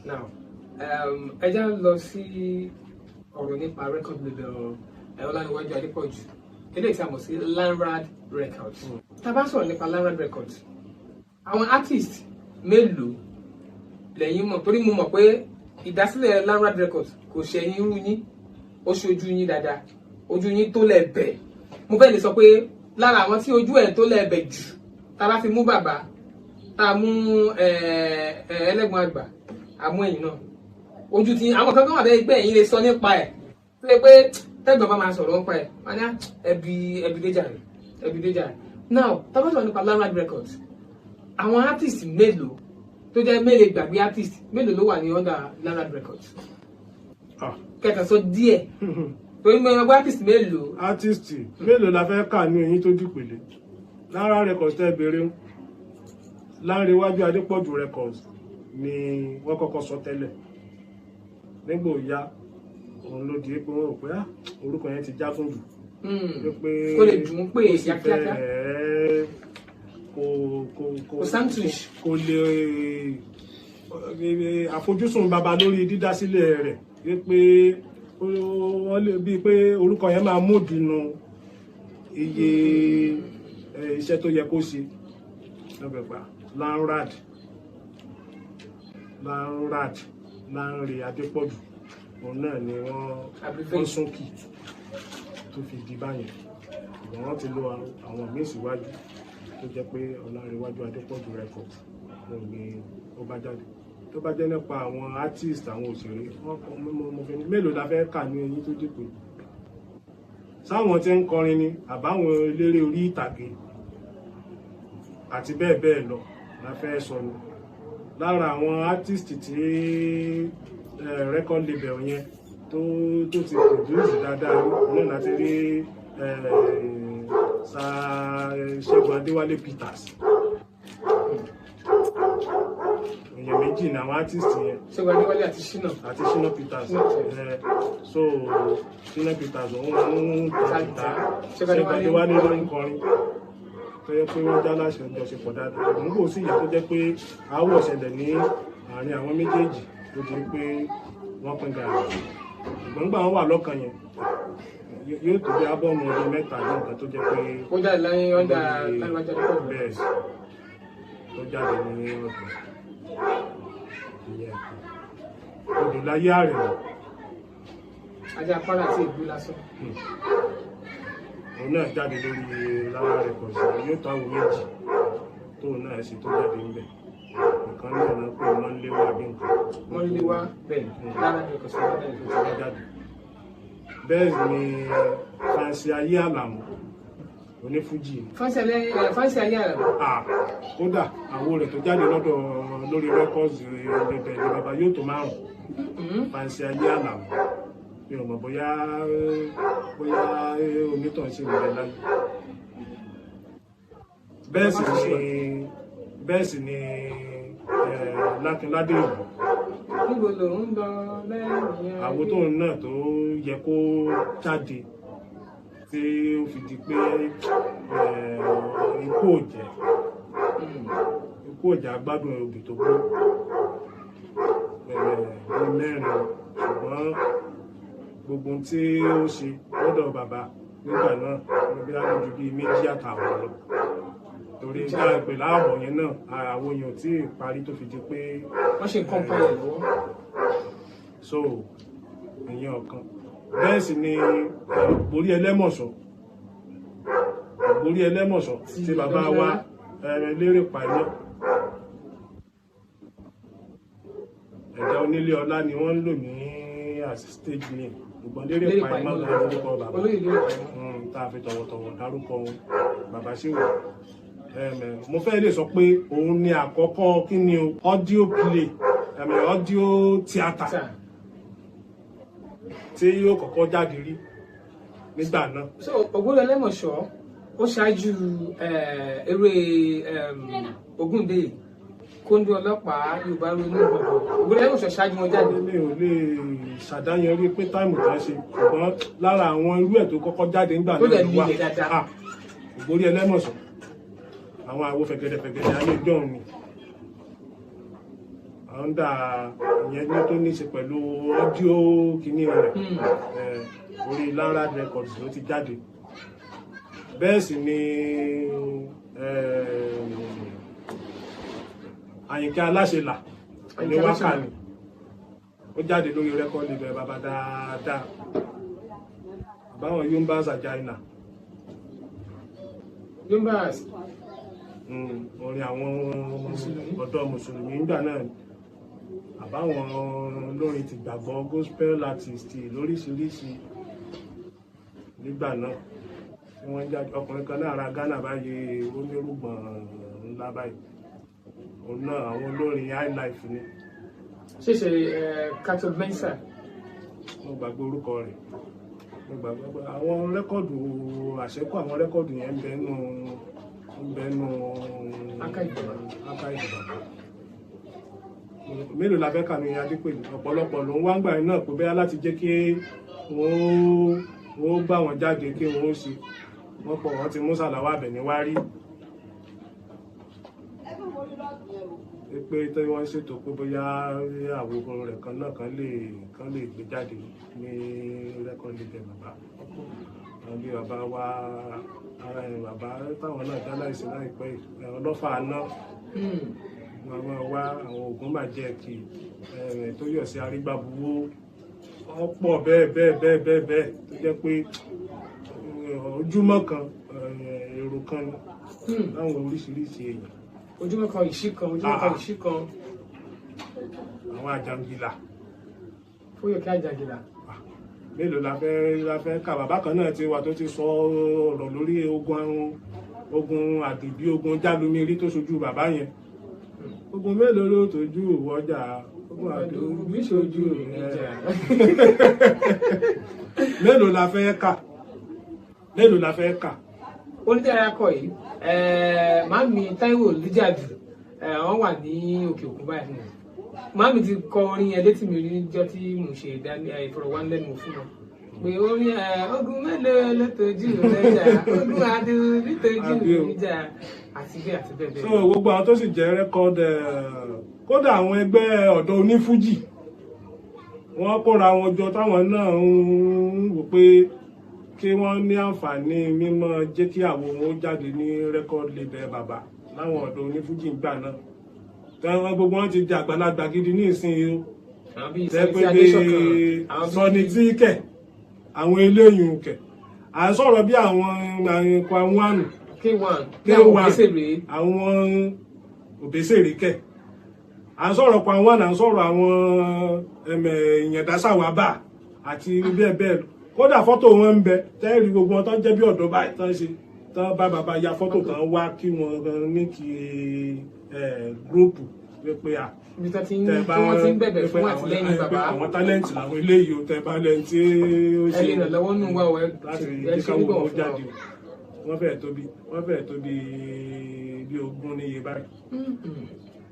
Now, ẹ já lọ sí ọ̀rọ̀ nípa record label Ọlánrewájú Adépọ̀jù, eléyìí tí a mọ̀ sí Lanrad Records. Tá a bá sọ̀rọ̀ nípa Lanrad Records, àwọn artist mélòó lẹ́yìn mọ̀? Torí mo mọ̀ pé ìdásílẹ̀ Lanrad Records kò ṣẹ̀yìn irú yín, ó ṣojú yín dáadáa, ojú yín tó lẹ̀ bẹ̀. Mo fẹ́ lè sọ pé lára àwọn tí ojú ẹ̀ tó lẹ̀ bẹ̀ jù, tá a bá fi mú bàbá, tá a mú ẹlẹ́gbọ̀n àgbà, àmú ẹ̀yìn náà, ojú tí àwọn kan kan wà bẹ́ẹ̀ pé ẹ̀yin lè sọ nípa ẹ̀, tó yẹ pé tẹ́gbọ̀n bá máa sọ̀rọ̀ nípa ẹ̀, wọ́n ní ẹbí ẹbí déjà rẹ̀, ẹbí déjà rẹ̀. Now, tá a bá sọ̀rọ̀ nípa Lanrad Records, àwọn artist mélòó tó jẹ́ mélòó gbàgbé, artist mélòó ló wà ní under Lanrad Records? Ah. Kẹta sọ díẹ̀, torí mo ẹgbẹ́ artist mélòó. Artist mélòó la fẹ́ kà ní eyín tó dìpele? Lanrad Records tẹ́ béèrè ń, Lánrewájú Adépọ̀jù Records ni wọ́n kọ́kọ́ sọ tẹ́lẹ̀. Nígbà ó yá, òun ló di pé wọ́n rò pé, ah, orúkọ yẹn ti já fún jù, pé Kó lè dùn ún pé ó sì yá kíákíá. fẹ́ẹ́ kò kò kò Kò sandwich. Kò lè àfojúsùn bàbá lórí dídásílẹ̀ rẹ̀ wípé wọ́n lè bíi pé orúkọ yẹn máa mú ìdùnnú iye iṣẹ́ tó yẹ kó ṣe lọ́bẹ̀ gbà. Lanrad, Lanrad, Lanre Adépọ̀jù, òun náà ni wọ́n Abbreviate. wọ́n súnkì tó fi di báyẹn. Ṣùgbọ́n wọ́n ti lo àwọn míì síwájú tó jẹ́ pé Ọlánrewájú Adépọ̀jù Records òun ni ó bá jáde. Tó bá jẹ́ nípa àwọn artist, àwọn òṣèré, wọ́n kọ mo fi ní mélòó la fẹ́ kà ní eyín tó dìpọ̀, sáwọn tí ń kọrin ni àbáwọn eléré orí ìtàgé àti bẹ́ẹ̀ bẹ́ẹ̀ lọ la fẹ́ sọ ni. Lára àwọn artist tí record label yẹn tó ti produce dáadáa rí náà láti rí sa Ṣẹ́gun Adéwálé Peters. Èèyàn méjì ní àwọn artist yẹn. Ṣẹ́gun Adéwálé àti Shina. Àti Shina Peters. Shina Peters. So Shina Peters òun ń ta jìtá. Ṣẹ́gun Ṣẹ́gun Adéwálé Adéwálé ló ń kọrin, tó yẹ pé wọ́n já láṣẹ ìjọṣepọ̀ dáadáa. Òun kò sí ìyá tó jẹ́ pé aáwọ̀ ṣẹlẹ̀ ní àárín àwọn méjèèjì tó di pé wọ́n pín gàrí, ṣùgbọ́n gbà wọ́n wà lọ́kàn yẹn, yóò tó bí ábọ́ọ̀mù ọdún 3 ní nǹkan tó jẹ́ pé Ó jáde láyé under Lánrewájú Adépọ̀jù. Bẹ́ẹ̀ sì tó jáde ní ọdún ìyẹn kan, Odòláyé Àrẹ̀mọ. Ajá afárá àti ìgbó lásán. Òun náà jáde lórí Lanrad Records. Yóò tó àwọn méjì tóun náà ṣe tó jáde ńbẹ̀. Nǹkan náà náà pé wọ́n ń léwá bí nǹkan. Wọ́n lé wá bẹ́ẹ̀, Lanrad Records ló jáde. Tó jáde. Bẹ́ẹ̀ ni Fancy Ayé Àlàmú, onífújì ni. Fancy Ayé Àlàmú. Ah, kódà àwo rẹ̀ tó jáde lọ́dọ̀ lórí records ibẹ̀ ni bàbá yóò tó márùn. Fancy Ayé Àlàmú, mi ò mọ̀ bóyá onítàn ṣì ń bẹ láyé. Bẹ́ẹ̀ sì ni Lákínládé ìlú. Níbo ló ń lọ lẹ́yìn ayé? Àwo tóun náà tó yẹ kó jáde tí ó fi di pé ikú ò jẹ́ ikú ò jẹ́ agbádùn obì tó gbó ní mẹ́rin. Ṣùgbọ́n gbogbo ohun tí ó ṣe lọ́dọ̀ bàbá nígbà náà ní bí wọ́n ju bíi 2.5 lọ, torí dáa pẹ̀lú ààbọ̀ yẹn náà, àwọn èèyàn tí ì parí tó fi di pé Wọ́n ṣe nǹkan pààyàn lọ́wọ́. So ìyẹn ọ̀kan. Bẹ́ẹ̀ sì ni Ògbórí Ẹlẹ́mọ̀ṣọ́, Ògbórí Ẹlẹ́mọ̀ṣọ́ tí bàbá wa Lérè Pàímọ́, ẹ̀dá onílé ọlá ni wọ́n ń lò ní as stage name, ṣùgbọ́n Lérè Lérè Pàímọ́ Pàímọ́ gan lórúkọ bàbá. Olóyè Lérè Pàímọ́. Tá a fi tọ̀wọ̀tọ̀wọ̀ dárúkọ wọn, bàbá sì wà. Mo fẹ́ lè sọ pé òun ni àkọ́kọ́, kí ni o, audio play, audio theatre Sà. tí yóò kọ́kọ́ jáde rí nígbà náà. So Ògbórí Ẹlẹ́mọ̀ṣọ́ ó ṣáájú eré Ògúndé, Kóńdó Ọlọ́pàá, Yorùbá Ronú gbọ̀ngàn. Ògbórí Ẹlẹ́mọ̀ṣọ́ ṣáájú wọn jáde. Mi ò lè ṣàdáyanrí pé time kan ṣe, ṣùgbọ́n lára àwọn irú ẹ̀ tó kọ́kọ́ jáde nígbà Tó dẹ̀ náà ló wà. lulẹ̀ dáadáa. Ah, Ògbórí Ẹlẹ́mọ̀ṣọ́, àwọn àwo fẹ̀gẹ̀dẹ̀fẹ̀gẹ̀dẹ̀ ayé ìjọ́un ni. Under ìyẹn ní tó ní ṣe pẹ̀lú audio kìíní rẹ̀, orí Lanrad Records ló ti jáde. Bẹ́ẹ̀ sì ni Àyìnkẹ́ Aláṣẹlà ní Àyìnkẹ́ wákà Aláṣẹlà. Ni ó jáde lórí record label bàbá dáadáa, báwọn Yomba Zajaina. Yombas. Orin àwọn ọ̀dọ́ mùsùlùmí nígbà náà ni. Àbáwọn olórin ti gbàgbọ́, gospel artist lóríṣiríṣi nígbà náà tí wọ́n jáde. Ọkùnrin kan náà ara Ghana báyìí, ó nírùngbọ̀n ńlá báyìí, òun náà àwọn olórin high life ni. Ṣèṣe Cato Mensah? Mo gbàgbé orúkọ rẹ̀, mo gbàgbé pé àwọn record àṣẹ́kù, àwọn record yẹn ń bẹ nù Archive bàbá. Archive bàbá. Mélòó la fẹ́ kà ní Adépèlé? Ọ̀pọ̀lọpọ̀ ló ń wá ń gbà yín náà pé bẹ́ẹ̀ láti jẹ́ kí wọ́n gbà wọ́n jáde, kí wọ́n ó ṣe wọ́n pọ̀. Wọ́n ti mú Sàláwà Àbẹ̀ní wá rí pé tí wọ́n ṣètò pé bóyá àwòrán rẹ̀ kan náà kan lè gbé jáde ní record label bàbá. Àwọn bíi bàbá wa ara ẹ̀, bàbá táwọn náà dá láìsí láìpẹ́ yìí, ọlọ́fà náà, wọn máa wá àwọn ògùn bàjẹ́ kì tó yọ̀ sí arígbábuwó. Wọ́n pọ̀ bẹ́ẹ̀ bẹ́ẹ̀ bẹ́ẹ̀ bẹ́ẹ̀ bẹ́ẹ̀ tó jẹ́ pé ojúmọ́ kan èrò kan ni láwọn oríṣiríṣi èèyàn. Ojúmọ́ kan ìṣí kan, ojúmọ́ kan Ah. ìṣí kan. Àwọn àjàngbìlà. Fóyèkẹ́ Àjàngìlà. Mélòó la fẹ́ kà? Bàbá kan náà ti wà tó ti sọ ọ̀rọ̀ lórí ogun àdùbí, ogun jálumi rí tó ṣojú bàbá yẹn. Ogun mélòó ló tójú ọjà, ogun àdùbí ṣojú ìjà. Mélòó la fẹ́ kà? Mélòó la fẹ́ kà? Onídàára kọ yìí, màámi Táíwò Líjàdù, wọ́n wà ní òkè òkun báyìí. Màámi ti kọ orin yẹn létí mi rí níjọ́ tí mò ń ṣe ìfọ̀rọ̀wánilẹ́nuwò fún wọn pé orin ogun mélòó ló tójú lẹ́jà, ogun àdùbí tójú Àbí o. ìjà, àti bẹ́ẹ̀ àti bẹ́ẹ̀ bẹ́ẹ̀. So gbogbo àwọn tó sì jẹ́ record, kódà àwọn ẹgbẹ́ ọ̀dọ́ onífújì, wọ́n kóra wọn jọ, táwọn náà ń wò pé kí wọ́n ní àǹfààní mímọ́ jẹ́ kí àwo wọn ó jáde ní record label bàbá. Láwọn ọ̀dọ́ onífújì ń gbà náà, táwọn gbogbo wọn ti di àgbàlagbà gidi ní ìsinyìí o. Àwọn bíi Tẹ́ pé Sọ́ni bí Adéṣọ̀kan, àwọn Sọ́ni tí kẹ̀, àwọn eléyìí kẹ̀, à ń sọ̀rọ̀ bí àwọn K1, K1, bí àwọn K1, Òbésèré. Àwọn Òbésèré kẹ̀, à ń sọ̀rọ̀ K1, à ń sọ̀rọ̀ àwọn Ìyàndá Sàwábà àti bẹ́ẹ̀ bẹ́ẹ̀ lọ. Kódà fọ́tò wọn ń bẹ tẹ́ẹ̀rí gbogbo wọn tó ń jẹ́ bí ọ̀dọ́ báyìí tán ṣe tán bá bàbá ya fọ́tò tán wá kí wọn ní kí group pé à Ibi tó ti ń tẹ bá tí wọ́n ti ń bẹ̀bẹ̀ pé fún àtìlẹ́yìn pé bàbá. Àwọn talent làwọn eléyìí o, tẹ bá lẹ́yìn tí ó Ẹ ṣe lè ràn lọ́wọ́ nù wá o, ẹ láti ẹ jẹ́ ṣe káwọn nígbà owó fún wa. jáde o. Wọ́n fẹ́ẹ̀ tó bí 20 níye báyìí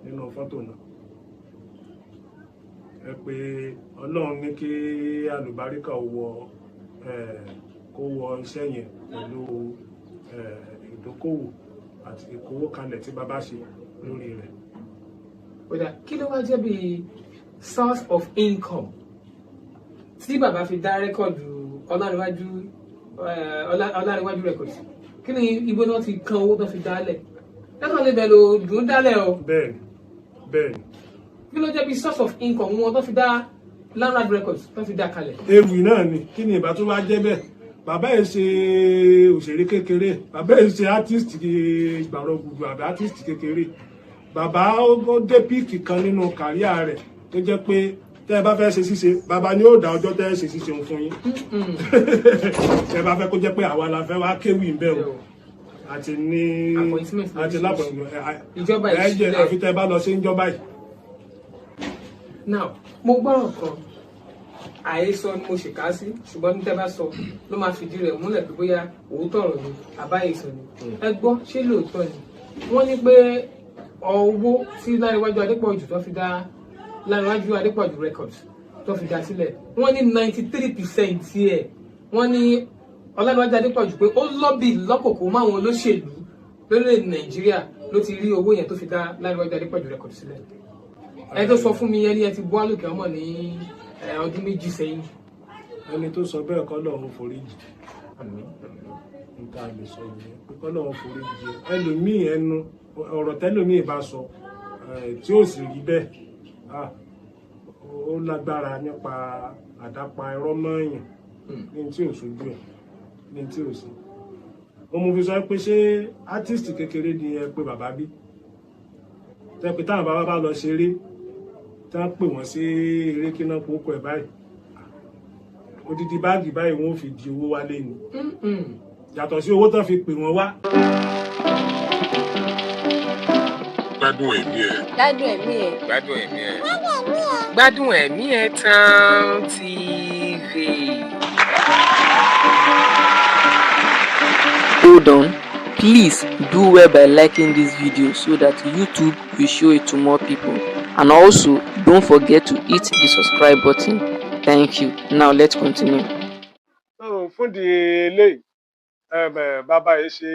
nínú fọ́tò náà. Ẹ pé Ọlọ́run ní kí àlùbáríkà wọ kó wọ iṣẹ́ yẹn pẹ̀lú ìdókòwò àti ìkówó kalẹ̀ tí bàbá ṣe lórí rẹ̀. Ó dà, kí ló wá jẹ́ bí source of income tí bàbá fi dá record Ọlárẹ̀wájú, Ọlárẹ̀wájú Records? Kí ni ibo náà ti kan owó tó fi dálẹ̀? Record label ò dùn dálẹ̀ o. Bẹ́ẹ̀ni. Kí ló jẹ́ bí source of income wọn tó fi dá Lanrad Records, tó fi dá kalẹ̀? Ewì náà ni. Kí ni ìbá tó wá jẹ́ bẹ́ẹ̀? Bàbá yìí ṣe òṣèré kékeré, bàbá yìí ṣe artist gbàrọ̀ gbùgbù àbí artist kékeré. Bàbá ó dé peak kan nínú career rẹ̀ tó jẹ́ pé tẹ́ ẹ bá fẹ́ ṣe ṣíṣe, bàbá ni ó dá ọjọ́ tẹ́ ẹ ṣe ṣíṣe òun fún yín. Tẹ́ ẹ bá fẹ́ kó jẹ́ pé àwa la fẹ́ wá kéwì ń bẹ̀ o, àti ní Appointment. Àti lápò Ìjọba ẹ jẹ́ ìṣílẹ̀. àfi tẹ́ ẹ bá lọ sí ń jọba yìí. Now, mo gbọ́rọ̀ kan, àhesọ ni mo ṣèkà sí, ṣùgbọ́n ní tẹ́ bá sọ ló máa fìdí rẹ̀ múlẹ̀ pé bóyá òótọ́ ọ̀rọ̀ ni àbáyé sọ ni. Ẹ gbọ́, ṣé lóòótọ́ ni wọ́n ní pé owó tí Láríwájú Adépọ̀jù tó fi dá Láríwájú Adépọ̀jù Records tó fi dá sílẹ̀, wọ́n ní 93% ẹ̀, wọ́n ní Ọláríwájú Adépọ̀jù pé ó lobby lọ́kòkò máwọn olóṣèlú lórílẹ̀‐èdè Nàìjíríà ló ti rí owó yẹn tó fi dá Láríwájú Adépọ̀jù Records sílẹ̀? Ẹni tó sọ fún mi, ẹni ẹ ti bọ́ àlùkìyámọ̀ ní ọdún 2 sẹ́yìn. Ẹni tó sọ bẹ́ẹ̀, kọ́ lọ́run foríjì. Nta lè sọ nìyẹn pé kọ́ lọ́run foríjì. Ẹlòmíì, ẹnu ọ̀rọ̀ tẹ́lòmíì bá sọ tí ó sì rí bẹ́ẹ̀, ó lágbára nípa àdápa irọ́ mọ́ọ̀yàn ní tí ò sójú ẹ̀, ní tí ò sí. Mo mú fi sọ pé ṣé artist kékeré ni ẹ pé bàbá bí tẹ́ pé táwọn bàbá bá lọ ṣeré, tí wọ́n pè wọ́n sí eré, kí náà kókó ẹ̀ báyìí, odidi báàgì báyìí wọ́n fi di owó wálé ni, yàtọ̀ sí owó tán fi pè wọ́n wá. Gbádùn ẹ̀mí ẹ̀. Gbádùn ẹ̀mí ẹ̀. Gbádùn ẹ̀mí ẹ̀. Gbádùn ẹ̀mí ẹ̀ Town TV. Hold on, please do well by liking this video so that YouTube will show it to more people, and also don't forget to hit the subscribe button. Thank you. Now let's continue. So fún di eléyìí, bàbá yìí ṣe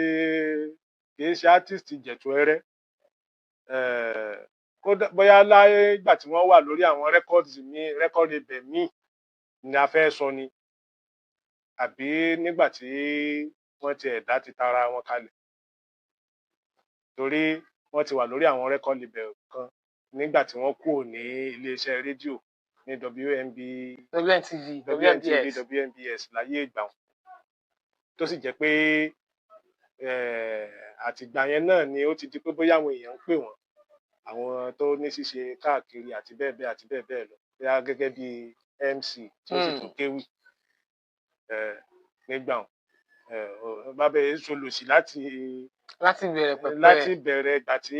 kì í ṣe artist jẹ̀túẹ́rẹ́. Kódà bóyá láyé ìgbà tí wọ́n wà lórí àwọn records mi, record label míì ni a fẹ́ sọ ni, àbí nígbà tí wọ́n ti ẹ̀dá ti tara wọn kalẹ̀, torí wọ́n ti wà lórí àwọn record label kan nígbà tí wọ́n kúrò ní iléeṣẹ́ rédíò ní WNB, WNTV, WNTV, WNBS. WNBS láyé ìgbà wọn, tó sì jẹ́ pé àtìgbà yẹn náà ni ó ti di pé bóyá àwọn èèyàn ń pè wọ́n, àwọn tó ní ṣíṣe káàkiri àti bẹ́ẹ̀ bẹ́ẹ̀ àti bẹ́ẹ̀ bẹ́ẹ̀ lọ, bóyá gẹ́gẹ́ bí MC tí ó sì tún kéwì nígbà wọn. Bàbá yìí ṣolòṣì láti Láti bẹ̀rẹ̀ pẹ̀pẹ̀. Láti bẹ̀rẹ̀ ìgbà tí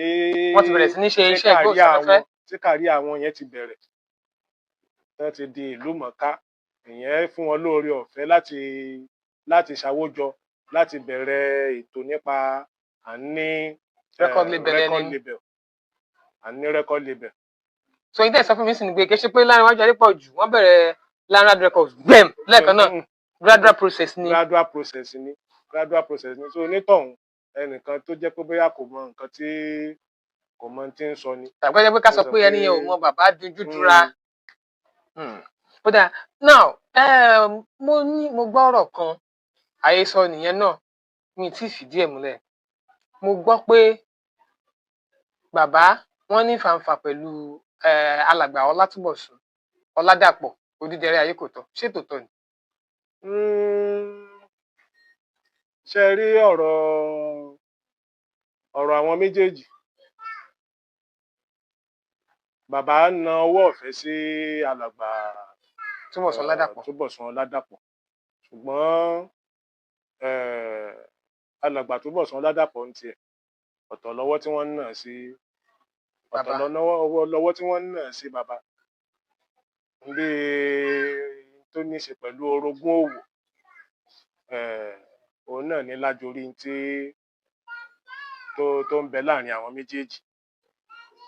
Wọ́n ti bẹ̀rẹ̀ sí ní ṣe tí iṣẹ́ career ìgbóhùnsáfẹ́fẹ́. Tí career àwọn yẹn ti bẹ̀rẹ̀, tán ti di ìlú mọ̀ọ́ká, ìyẹn fún wọn lóore ọ̀fẹ́ láti ṣàwójọ, láti bẹ̀rẹ̀ ètò nípa à ń ní Record label record ẹni. label, à ń ní record label. So ìdẹ́ sọ fún mi sì ni pé kì í ṣe pé Lánrewájú Adépọ̀jù wọ́n bẹ̀rẹ̀ Lanrad Records gbẹ̀m lẹ́ẹ̀kan náà, gradual process ni. Gradual process ni, gradual process ni. So onítọ̀hún, ẹnìkan tó jẹ́ pé bóyá kò mọ nǹkan tí kò mọ tí ń sọ ni. Tàbí kó jẹ́ pé ká sọ Ó sọ pé ẹni yẹn ò pé mọ bàbá dunjú dúra. Ó dáa. Now mo ní mo gbọ́ ọ̀rọ̀ kan, àhesọ nìyẹn náà, mi tí ì fìdí ẹ̀ múlẹ̀. Mo gbọ́ pé bàbá wọn ní fàǹfà pẹ̀lú alàgbà Ọlátúnbọ̀sún Ọládàpọ̀ Odídẹrẹ́ Ayékòótọ́. Ṣé tòótọ́ ni? Ṣe rí ọ̀rọ̀ àwọn méjèèjì, bàbá na ọwọ́ ọ̀fẹ́ sí alàgbà Túnbọ̀sún Ọládàpọ̀. Túnbọ̀sún Ọládàpọ̀, ṣùgbọ́n alàgbà Túnbọ̀sún Ọládàpọ̀ ń tiẹ̀, ọ̀tọ̀ lọ́wọ́ tí wọ́n ń nà sí ọ̀tọ̀, Bàbá. lọ́wọ́ tí wọ́n ń nà sí bàbá bí tó ní í ṣe pẹ̀lú orogún òwò, òun náà ní lájorí tí tó ń bẹ láàrin àwọn méjèèjì.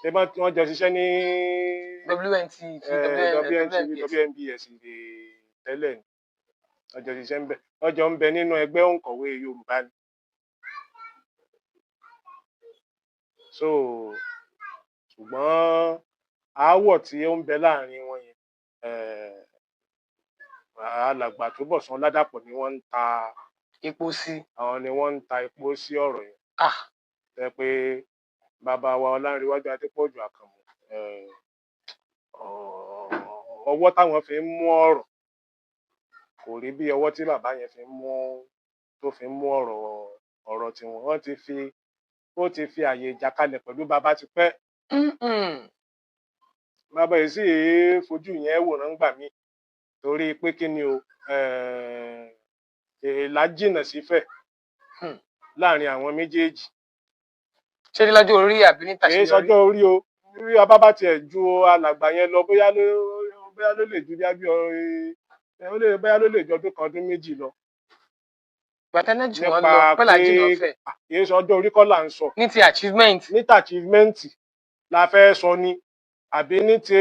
Ṣé wọ́n jọ ṣiṣẹ́ ní WNTV, WNTV, WNBS. WNBS tẹ́lẹ̀ ni wọ́n jọ ṣiṣẹ́ ń bẹ, wọ́n jọ ń bẹ nínú ẹgbẹ́ òǹkọ̀wé Yorùbá ni. So ṣùgbọ́n aáwọ̀ tí ó ń bẹ láàrin wọn yẹn, alàgbà Túnbọ̀sún Ọládàpọ̀ ni wọ́n ń ta epo sí. Àwọn ni wọ́n ń ta epo sí ọ̀rọ̀ yẹn. Tẹ́ pé bàbá wa Ọlánrewájú Adépọ̀jù Àkànmú, ọwọ́ táwọn fi ń mú ọ̀rọ̀ kò rí bí ọwọ́ tí bàbá yẹn fi ń mú, tó fi ń mú ọ̀rọ̀ tiwọn. Wọ́n ti fi, ó ti fi àyè ìjà kalẹ̀ pẹ̀lú bàbá ti pẹ́. Bàbá yìí sì fojú yẹn wòran gbà mí, torí pé kí ni o, èèlà jìnnà sífẹ̀ láàrin àwọn méjèèjì. Ṣé ní lọ́jọ́ orí àbí ní Kì í tàṣeyọrí? sọjọ́ orí o. Bí bàbá bá tiẹ̀ ju alàgbà yẹn lọ, bóyá ló lè ju bí ó lè, bóyá ló lè ju ọdún 1, ọdún 2 lọ. Gbàtà náà jù wọ́n Nípa lọ pẹ́lá pé jìnnà fẹ̀. Kì í sọjọ́ orí kọ́ là ń sọ. Ní ti achievement. Ní ti achievement la fẹ́ sọ ni, àbí ní ti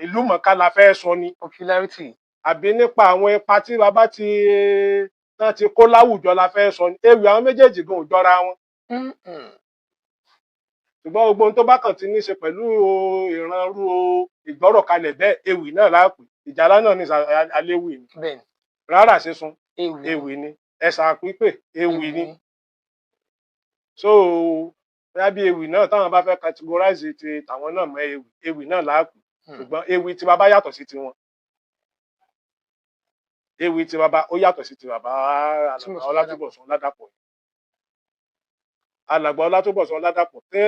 ìlú mọ̀ọ́ká la fẹ́ sọ ni, Popularity. àbí nípa àwọn ipa tí bàbá ti tán ti kó láwùjọ la fẹ́ sọ ni. Ewì àwọn méjèèjì gan ò jọra wọn. Ṣùgbọ́n gbogbo ohun tó bá kàn ti ní ṣe pẹ̀lú ìranrú ìgbọ́rọ̀kalẹ̀ bẹ́ẹ̀, ewì náà láàpè. Ìjálá náà ní aléwì ni. Bẹ́ẹ̀ ni. Rárá sísun, ewì. Ewì ni. Ẹ̀sà pípè, ewì ni. So bóyá bí ewì náà táwọn bá fẹ́ categorize ti tàwọn náà mọ́ ewì, ewì náà láàpè. Ṣùgbọ́n ewì tí bàbá yàtọ̀ sí tiwọn. Ewì tí bàbá ó yàtọ̀ sí ti bàbá Alàgbà Túnbọ̀sún. Ọlátúbọ̀sún Ọládàpọ̀. Alàgbà Ọlátúbọ̀sún Ọládàpọ̀, tí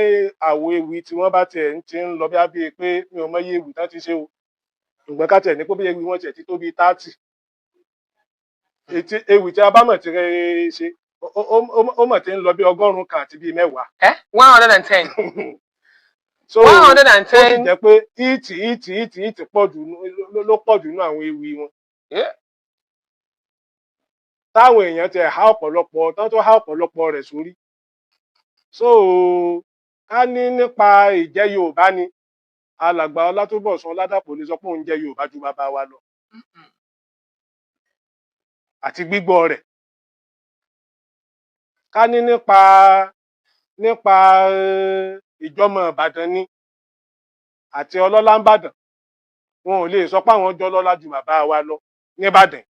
àwo ewì tí wọ́n bá tiẹ̀ ń ti ń lọ bí i pé mi ò mọ iye ewì tán ti ṣe o, ṣùgbọ́n ká tiẹ̀ ní pé bí ewì wọn tiẹ̀ ti tó bíi 30, ètí ewì tí a bá mọ̀ ti rẹ̀ ṣe, ó mọ̀ tí ń lọ bí 100 àti bíi 10. Ẹ 110. So 110. Ó sì jẹ́ pé ìtì ìtì ìtì ìtì pọ̀ jù ló pọ̀ jù nínú àwọn ewì wọn, táwọn èèyàn ti há ọ̀pọ̀lọpọ̀ tán tó há ọ̀pọ̀lọpọ̀ rẹ̀ sórí. So ká ní nípa ìjẹ́ Yorùbá ni, Alàgbà Ọlátúbọ̀sún Ọládàpọ̀ lè sọ pé òun jẹ́ Yorùbá ju bàbá wa lọ àti gbígbọ́ rẹ̀. Ká ní nípa ìjọmọ Ìbàdàn ni àti ọlọ́lá ń bàdàn, wọn ò lè sọ pé àwọn jọ lọ́lá ju bàbá wa lọ nìbàdàn.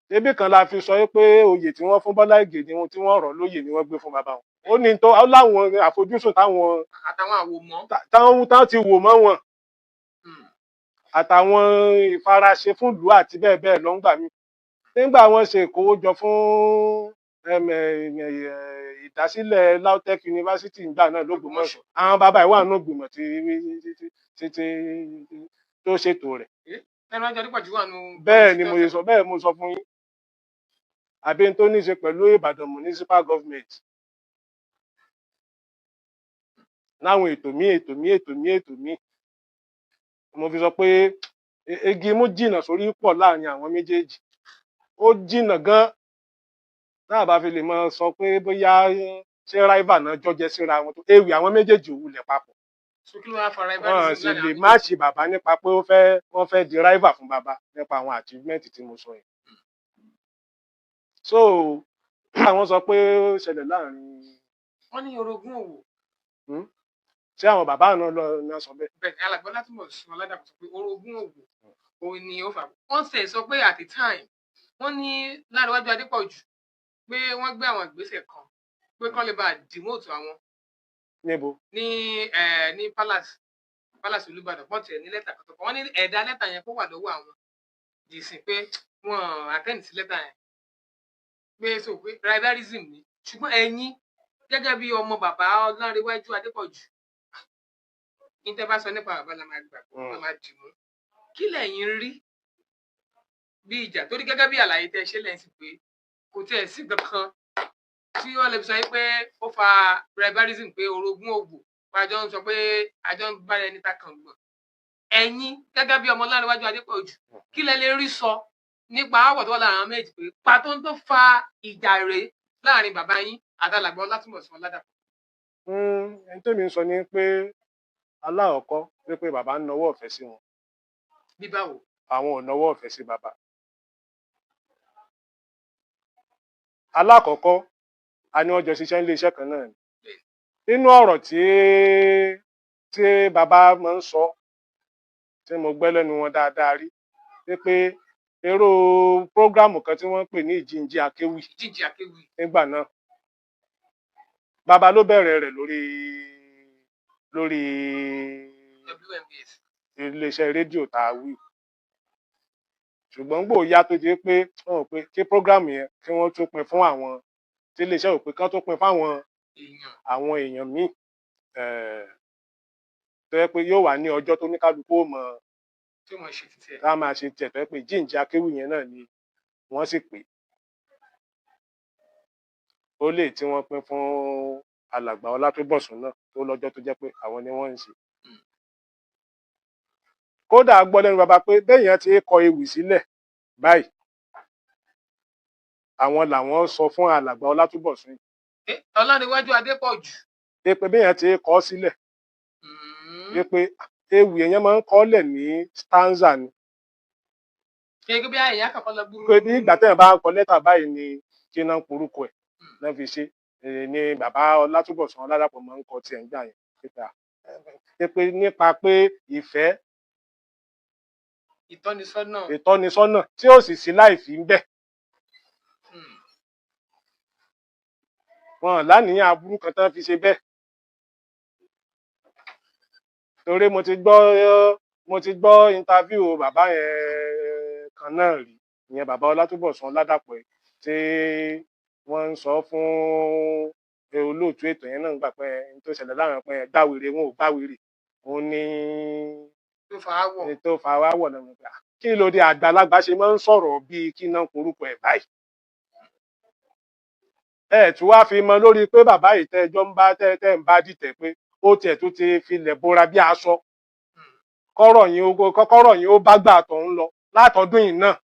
Débì kan la fi sọ pé oyè tí wọ́n fún Bọ́lá Ìgè ni wọn tí wọ́n rọ̀ lóyè ni wọ́n gbé fún bàbá wọn. Ó ní tó ó láwọn àfojúsùn táwọn àtàwọn àwòmọ́. Táwọn táwọn ti wò mọ́ wọn àtàwọn ìfaraṣe fún ìlú àti bẹ́ẹ̀ bẹ́ẹ̀ lọ. Ń gbà mí nígbà wọ́n ṣe ìkówójọ fún ìdásílẹ̀ LAUTECH University nígbà náà lÓgbómọ̀ṣọ́, àwọn bàbá ìwà nù gbìmọ̀ tí tó ṣètò rẹ̀. Ẹnu ọjọ́ Adépọ̀jù wà nù. Bẹ́ẹ̀ ni mo ṣe sọ, bẹ́ẹ̀ mo sọ fún yín. Àbí n tó ní í ṣe pẹ̀lú Ìbàdàn municipal government láwọn ètò míì, ètò míì, ètò míì, ètò míì, mo fi sọ pé igi mú jìnnà sórí pọ̀ láàrin àwọn méjèèjì. Ó jìnnà gan náà bá fi lè máa sọ pé bóyá ṣé rival náà jọjẹ síra wọn tó. Ewì àwọn méjèèjì ò wulẹ̀ papọ̀. So kí ló wá fara Wọn sì lè má ṣe bàbá nípa pé ó fẹ́ wọ́n fẹ́ di rival fún bàbá nípa àwọn achievement tí mo sọ yẹn. So àwọn sọ pé ó ṣẹlẹ̀ láàrin Wọ́n ní orogún òwò. Ṣé àwọn bàbá náà lọ náà sọ bẹ́ẹ̀? Bẹ́ẹ̀ ni, Alàgbà Ọlátúnbọ̀sún Ọládàpọ̀ sọ pé orogún òwò òun ni ó fà. Wọ́n sì sọ pé at the time, wọ́n ní Láńrewájú Adépọ̀jù pé wọ́n gbé àwọn ìgbésẹ̀ kan pé kán lè bá demote àwọn. Níbo? Ní palace Olúbàdàn. Wọ́n tiẹ̀ ní lẹ́tà kan tó kọ, wọ́n ní ẹ̀dá lẹ́tà yẹn kó wà lọ́wọ́ àwọn dìsìn pé wọ́n attend sí lẹ́tà yẹn, pé so pé rivalism ni. Ṣùgbọ́n ẹ̀yin gẹ́gẹ́ bí ọmọ bàbá Ọlánrewájú Adépọ̀jù, ní tẹ́ bá sọ nípa bàbá la máa gbà, la máa dì mú. Kí lẹ̀yin rí bí ìjà? Torí gẹ́gẹ́ bí àlàyé tẹ́ ṣe lẹ́yìn sí pé kò tiẹ̀ sí kankan tí wọ́n lè fi sọ pé ó fa rivalism, pé orogún òwò àjọ ń sọ pé àjọ ń bára ẹni ta kàn gbọ̀n. Ẹ̀yin gẹ́gẹ́ bí ọmọ Ọlánrewájú Adépọ̀jù, kí lẹ lè rí sọ nípa aáwọ̀ tó wà láàrin àwọn méjì, pé pàtó tó fa ìjà rèé láàrin bàbá yín àti Alàgbà Ọlátúnbọ̀sún Ọládàpọ̀? Ẹni tẹ́mi ń sọ ni pé alákọ̀ọ́kọ́ wípé bàbá ń nawọ́ ọ̀fẹ́ sí wọn. Bí báwo? Àwọn ò nawọ́ ọ̀fẹ́ sí bàbá. Alákọ̀ọ́kọ́, a ní wọ́n jọ ṣiṣẹ́ nílé iṣẹ́ kan náà ni. Nínú ọ̀rọ̀ tí bàbá máa ń sọ, tí mo gbẹ́ lẹ́nu wọn dáadáa rí, wípé èrò program kan tí wọ́n ń pè ní Ìjíǹjí Akéwì. Ìjíǹjí Akéwì. Nígbà náà bàbá ló bẹ̀rẹ̀ rẹ̀ lórí WMBS. Iléeṣẹ́ rédíò tá a wí. Ṣùgbọ́n gbò ya tó di pé wọ́n rò pé kí program yẹn kí wọ́n tún pín fún àwọn tí iléeṣẹ́ rò pé kán tún pín fáwọn èèyàn. Àwọn èèyàn míì, tó yẹ pé yóò wà ní ọjọ́ tó ní kálukú ó mọ tí wọ́n ṣe títí ẹ̀. Tá a máa ṣe tiẹ̀, tó yẹ pé Ìjíǹjí Akéwì yẹn náà ni wọ́n sì pè ó lè tí wọ́n pín fún Alàgbà Ọlátúbọ̀sún náà tó lọ́jọ́ tó jẹ́ pé àwọn ni wọ́n ń ṣe. Kódà a gbọ́ lẹ́nu bàbá pé béèyàn ti kọ ewì sílẹ̀ báyìí, àwọn làwọn sọ fún Alàgbà Ọlátúbọ̀sún yìí. Ọlánrewájú Adépọ̀jù. Pé béèyàn ti kọ sílẹ̀, pé ewì èèyàn máa ń kọ lẹ̀ ní stanza ni. Gẹ́gẹ́ bí àyà kọ̀ọ̀kan lọ gbúrú. Pé bí ìgbà téèyàn bá ń kọ lẹ́tà báyìí ni kí náà ń porúkọ ẹ̀ náà fi ṣe. Ni bàbá Ọlátúbọ̀sún Ọládàpọ̀ máa ń kọ tiẹ̀ ń gbà yẹn. Pé nípa pé ìfẹ́, ìtọ́nisọ́nà, ìtọ́nisọ́nà tí ó sì sí láì fi ń bẹ̀. Wọn láníyàn aburú kan tán fi ṣe bẹ́ẹ̀. Torí mo ti gbọ́ interview bàbá yẹn kan náà rí, ìyẹn bàbá Ọlátúbọ̀sún Ládàpọ̀ yìí, tí wọ́n ń sọ fún olóòtú ètò yẹn náà gbà pé n tó ṣẹlẹ̀ láàrin pé gbàwèrè wọn ò gbàwèrè, òun ní tó fa áwọ̀. Tó fa áwọ̀ náà gbà. Kí ló dé àgbàlagbà ṣe máa ń sọ̀rọ̀ bíi kí náà korúkọ ẹ̀ báyìí? Ẹ tún wá fi mọ lórí pé bàbá yìí tẹ́ ẹjọ́ ń bá tẹ́ tẹ́ ń bá dìtẹ̀ pé ó tiẹ̀ tún ti filẹ̀ bora bí aṣọ, kọ́rọ̀ yín ó bá gbà tó ń lọ látọdún yìí náà,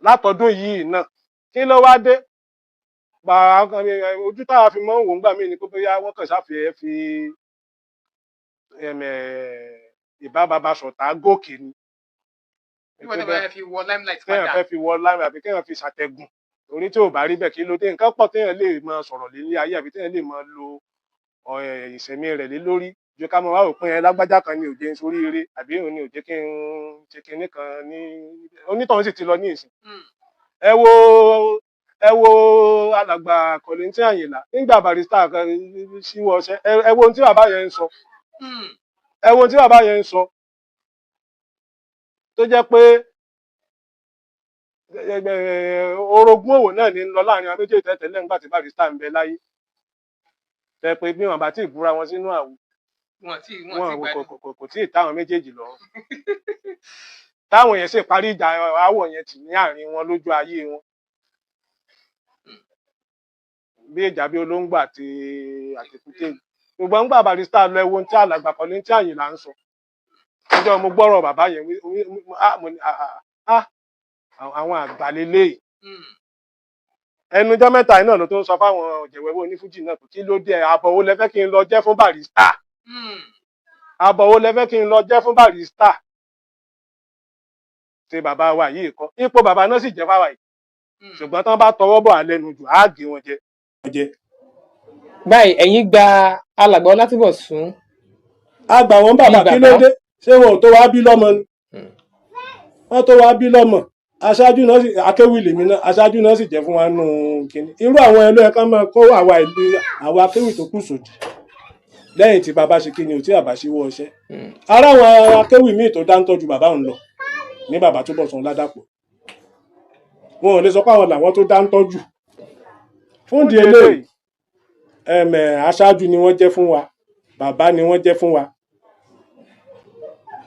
látọdún yìí náà. Kí ló wá dé? Ojú táwa fi mọ́ ń wò ń gbà mí ni pé bóyá wọ́n kàn sáfẹ́ fi ìbá bàbá sọ̀tà gòkè ni. Bí wọ́n tẹ́ fi wọ limelight kéèyàn padà. Fẹ́ fi wọ limelight àbí kéèyàn fi ṣàtẹ̀gùn, torí tí ò bá rí bẹ́ẹ̀, kí ló dé? Nǹkan pọ̀ téèyàn lè máa sọ̀rọ̀ lé ní ayé àbí téèyàn lè máa lo ìsẹ̀mí rẹ̀ lé lórí ju ká máa wá òpin ẹ lágbájá kan ni ò jẹ́ n soríire àbí òun ni ò jẹ́ kí n ṣe kinní kan ní onítọ̀hún sì ti lọ ní ìsìn. Ẹ wo alàgbà Kollington Àyìnlá nígbà Barrister kan síwọ́ ọṣẹ́. Ẹ wo ohun tí bàbá yẹn ń sọ. Ẹ wo ohun tí bàbá yẹn ń sọ, tó jẹ́ pé orogún òwò náà ní ń lọ láàrin àwọn méjèèjì tẹ́tẹ́lẹ̀ nígbà tí Barrister ń bẹ láyé, tẹ́ pé bí wọn bá tí ì búra wọn sínú àwo, wọn tí wọn wọn ti gbádùn. kò tí ì táwọn méjèèjì lọ́rùn, táwọn yẹn sì parí ìjà aáwọ̀ yẹn tì ní àárín wọn lójú ayé wọn, bí ìjà bí olóńgbò àti àtẹkùtẹ. Ṣùgbọ́n ńgbà Barrister lọ, ẹ wo ohun tí alàgbà Kollington Àyìnlá ń sọ. Ọjọ́ mo gbọ́rọ̀ bàbá yẹn ah, mo ní, ah, ah, ah, àwọn àgbà leléyìí. Ẹnujọ́ mẹ́ta yìí náà ló tó ń sọ fáwọn ọ̀jẹ̀wẹ́wẹ́ onífújì náà pé kí ló dé, àbọ̀ wo lẹ fẹ́ kí n lọ jẹ́ fún Barrister? Àbọ̀ wo lẹ fẹ́ kí n lọ jẹ́ fún Barrister? Ṣe bàbá wa yìí kọ́ ipò bàbá náà sì jẹ́ fáwa yìí? Ṣùgbọ́n tán bá tọwọ́ bọ̀ alẹ́nu jù, á gé wọn jẹ. Báyìí, ẹ̀yin gba alàgbà Ọlátúbọ̀sún A gbà wọn bàbá. Bí Kí ló bàbá. dé? Ṣé wọn ò tó wá bí lọ́mọ ni? Wọ́n tó wá bí lọ́mọ. Aṣáájú náà sì akéwì lèmi náà, aṣáájú náà sì jẹ́ fún wa nù kínní. Irú àwọn ẹ ló yẹ ká máa kó àwa ìlú àwa akéwì tó kù sòdì lẹ́yìn tí bàbá ṣe kíni ò tí àbá ṣíwọ́ ọṣẹ́. Ara àwọn akéwì míì tó dáńtọ́ ju bàbá òun lọ ní bàbá Túbọ̀sún Ládàpọ̀, wọn ò lè sọ pé àwọn làwọn tó dáńtọ́ jù. Fún ìdí eléyìí, aṣáájú ni wọ́n jẹ́ fún wa, bàbá ni wọ́n jẹ́ fún wa.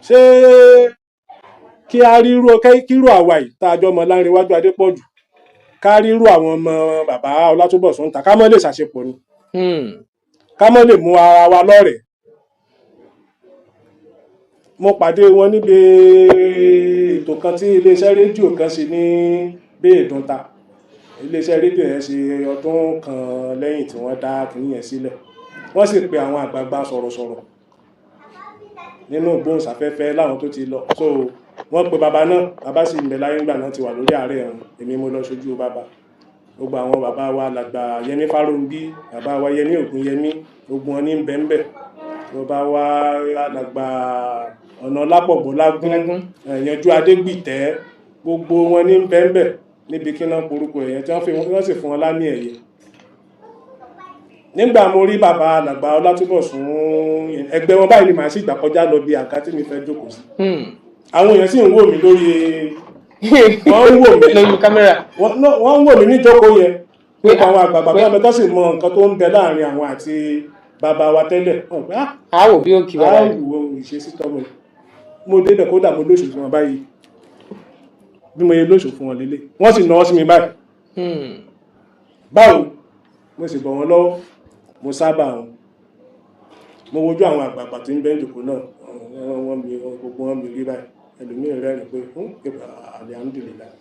Ṣé kí a rírú kírú àwa yìí tá a jọ mọ Lánrewájú Adépọ̀jù, ká rírú àwọn ọmọ bàbá Ọlátúbọ̀sún ta, ká mọ́ lè ṣàṣepọ̀ ni? Ká mọ́ lè mú ara wa lọ́rẹ̀ẹ́? Mo pàdé wọn níbi ètò kan tí iléeṣẹ́ rédíò kan ṣe ní Béèdúnta. Iléeṣẹ́ rédíò yẹn ṣe ọdún kan lẹ́yìn tí wọ́n dá kínní yẹn sílẹ̀. Wọ́n sì pe àwọn àgbààgbà sọ̀rọ̀sọ̀rọ̀ nínú ìgbóhùnsáfẹ́fẹ́ láwọn tó ti lọ. So wọ́n pe bàbá náà, bàbá sì ń bẹ láyé ńgbà náà, ti wà lórí ààrẹ ẹ̀hún. Èmi mo lọ ṣojú bàbá. Gbogbo àwọn bàbá wa làgbà Yẹmí Fáróǹbí, bàbá wa Yẹmí Ògúnyẹmí, gbogbo wọn ní ń bẹ ń bẹ, bàbá wa alàgbà ọ̀nà lápọ̀bọ̀lágún, ẹ̀yànjú Adégbìtẹ́, gbogbo wọn ní ń bẹ ń bẹ níbi kí náà porúkọ ẹ̀yẹn tí wọ́n fi wọ́n sì fún wọn lámì ẹ̀yẹ. Nígbà mo rí bàbá alàgbà Ọlátúbọ̀sún, ẹgbẹ́ wọn báyìí ni màá sì gbà kọjá lọ bí àga tí mi fẹ́ jókòó sí. Àwọn èèyàn sì ń wò mí lórí, wọ́n ń wò mí lórí kámẹ́rà. Wọ́n no, wọ́n ń wò mí níjókòó yẹn. Gbogbo àwọn àgbààgbà tó ń bẹ tó sì mọ nǹkan tó ń bẹ láàrin àwọn àti bàbá wa tẹ́lẹ̀, wọ́n pé ah, Àwò bí ó kí bàbá rẹ̀. Àwò ìṣesí tọmọ yìí. Mo débẹ̀, kódà mo lóṣù fún wọn báyìí. Bí mo yẹ lóṣù fún wọn lélẹ̀, wọ́n sì náwó sí mi báyìí. Báwo mo sì bọ̀ wọ́n lọ́wọ́, mo sábà wọn, mo wojú àwọn àgbààgbà tí ń bẹ ń jòkó náà, wọ́n mi gbogbo wọn mi rí báyìí. Ẹlòmíràn rẹ́rìn pé alihamudulilayi.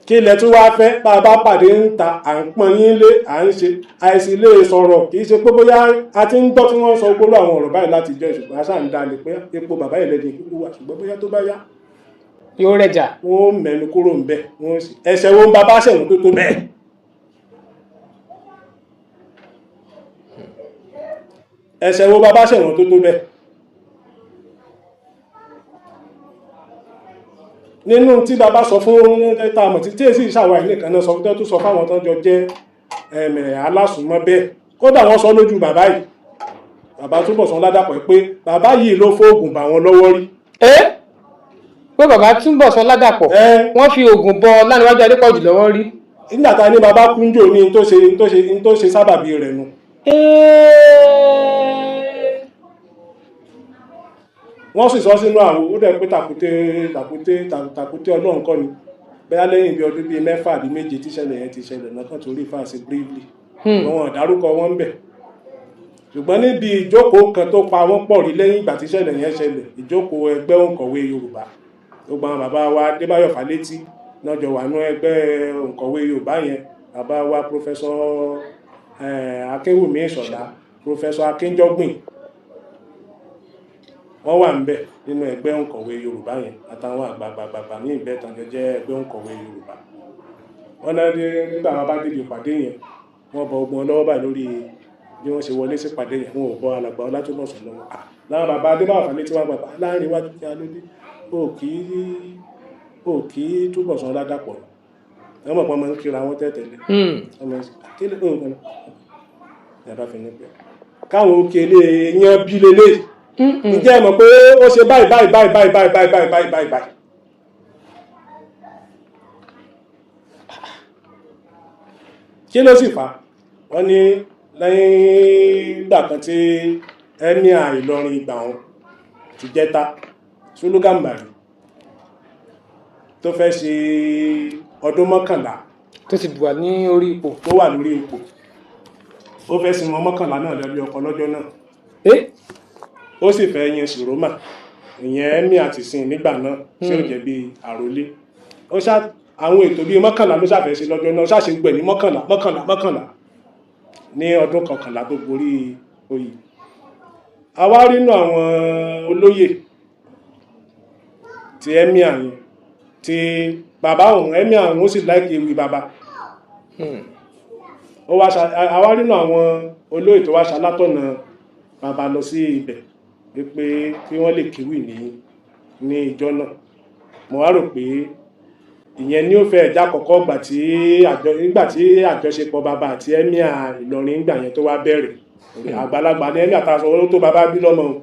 Kí ilẹ̀ tún wá fẹ́ bá a bá pàdé ń ta, à ń pọ́n yín lé, à ń ṣe àìsí lè sọ̀rọ̀. Kì í ṣe pé bóyá a ti ń gbọ́ tí wọ́n ń sọ gbóló àwọn ọ̀rọ̀ báyìí láti jẹ́, ṣùgbọ́n a ṣáà ń dalẹ̀ pé epo bàbá ìlẹ́dìn kúkú wà, ṣùgbọ́n bóyá tó bá yá, Yóò rẹjà. Wọ́n ó mẹ́nu kúrò ń bẹ̀. Wọ́n sì ẹsẹ̀ wo ń bá bá ṣẹ̀wọ̀n tó tó bẹ́ẹ̀. Ẹ̀ṣẹ̀ wo bàbá ṣẹ̀wọ̀n tó tó bẹ́ẹ̀? Nínú tí bàbá sọ fún tá a mọ̀ tí èsì ìṣàwọ̀ àìní kan náà sọ tó sọ fáwọn tó jọ jẹ́ alásùnmọ́ bẹ́ẹ̀. Kódà wọ́n sọ lójú bàbá yìí, bàbá Túnbọ̀sún Ọládàpọ̀, pé bàbá yìí ló fóògùn bà wọ́n lọ́wọ́ rí. Ẹ pé bàbá Túnbọ̀sún Ọládàpọ̀, wọ́n fi oògùn bọ Ọlánìwájú Adépọ̀jù lọ́wọ́ rí. Nígbà tá a ní bàbá kúnjò ní tó ṣe tó ṣe tó ṣe sábàbí rẹ̀ nu. Wọ́n sì sọ sínú àwo, ó dẹ̀ pé tàkúté tàkúté tàkúté Ọlọ́run kọ́ ni. Bẹ́ẹ̀ lẹ́yìn bí ọdún bíi 6 àbí 7 tíṣẹ̀lẹ̀ yẹn ti ṣẹlẹ̀ náà kàn torí fáṣe briefly, wọn dárúkọ wọn ń bẹ̀. Ṣùgbọ́n níbi ìjókòó kan tó pa wọ́n pọ̀ rí lẹ́yìn ìgbà tíṣẹ̀lẹ̀ yẹn ṣẹlẹ̀, ìjókòó ẹgbẹ́ òǹkọ̀wé Yorùbá, gbogbo àwọn bàbá wa Adébáyọ̀ Fálétí náà jọ wà nú ẹgbẹ́ òǹkọ̀wé Yorùbá yẹn, bàbá wa Professor Akínwùmí Ìṣọ̀lá, Professor Akínjọ́gbìn, wọ́n wà ń bẹ̀ nínú ẹgbẹ́ òǹkọ̀wé Yorùbá yẹn, àtàwọn àgbààgbàgbà ní ìbẹ́tàn jọ jẹ́ ẹgbẹ́ òǹkọ̀wé Yorùbá. Wọ́n náà dé nígbà wọn bá débi ìpàdé yẹn, wọ́n bọ ogun lọ́wọ́ báyìí lórí bí wọ́n ṣe wọlé sí ìpàdé yẹn. Wọn ò bọ alàgbà Ọlátúnbọ̀sún lọ́wọ́. Láwọn bàbá Adébáyọ̀ Fálétí wọn gbàgbà láàrin iwájú kí a ló dé, ó kì í Túnbọ̀sún Ọládàpọ̀. Wọ́n mọ̀ pé wọ́n máa ń kíra wọn tẹ́tẹ̀lé. Wọ́n máa ń sọ kí ló ń gbọ́n ní abá fi ní pé káwọn òkèlè yan bí lélẹ̀. Ǹjẹ́ ẹ mọ̀ pé ó ṣe báyìí báyìí báyìí báyìí báyìí báyìí báyìí báyìí báyìí báyìí? Kí ló sì fà á? Wọ́n ní lẹ́yìn ìgbà kan tí emir Ìlọrin ìgbà wọn ti jẹ́ta Sulu Gàmbàrí tó fẹ́ ṣe ọdún 11 tó ti wà ní orí ipò, tó wà lórí ipò, ó fẹ́ sin wọn 11 náà lẹ́bí ọkọ lọ́jọ́ náà. Ó sì fẹ́ yin Ṣìrómà, ìyẹn emir àti sin nígbà náà tí ó jẹ́ bí àròlé. Ó ṣá àwọn ètò bíi 11 ló ṣàfẹ́ ṣe lọ́jọ́ náà, ó ṣàṣe gbẹ̀ ní 11 11 11 ní ọdún 11 tó gorí oyè. Àwa rínú àwọn olóyè ti emir yẹn, ti bàbá òun, emir òun ó sì láìkí ewì bàbá. Ó wá ṣa àwa rínú àwọn olóyè tó wá ṣalátọ̀nà bàbá lọ sí ibẹ̀ wípé kí wọ́n lè kéwì ní ìjọ náà. Mo wá rò pé ìyẹn ní ó fẹ́ ẹ̀já kọ̀kọ́ gbà tí àjọ nígbà tí àjọṣepọ̀ bàbá àti emir Ìlọrin ìgbà yẹn tó wá bẹ̀rẹ̀. Àgbàlagbà ní emir àtàṣọ owó tó bàbá bí lọ́mọ o,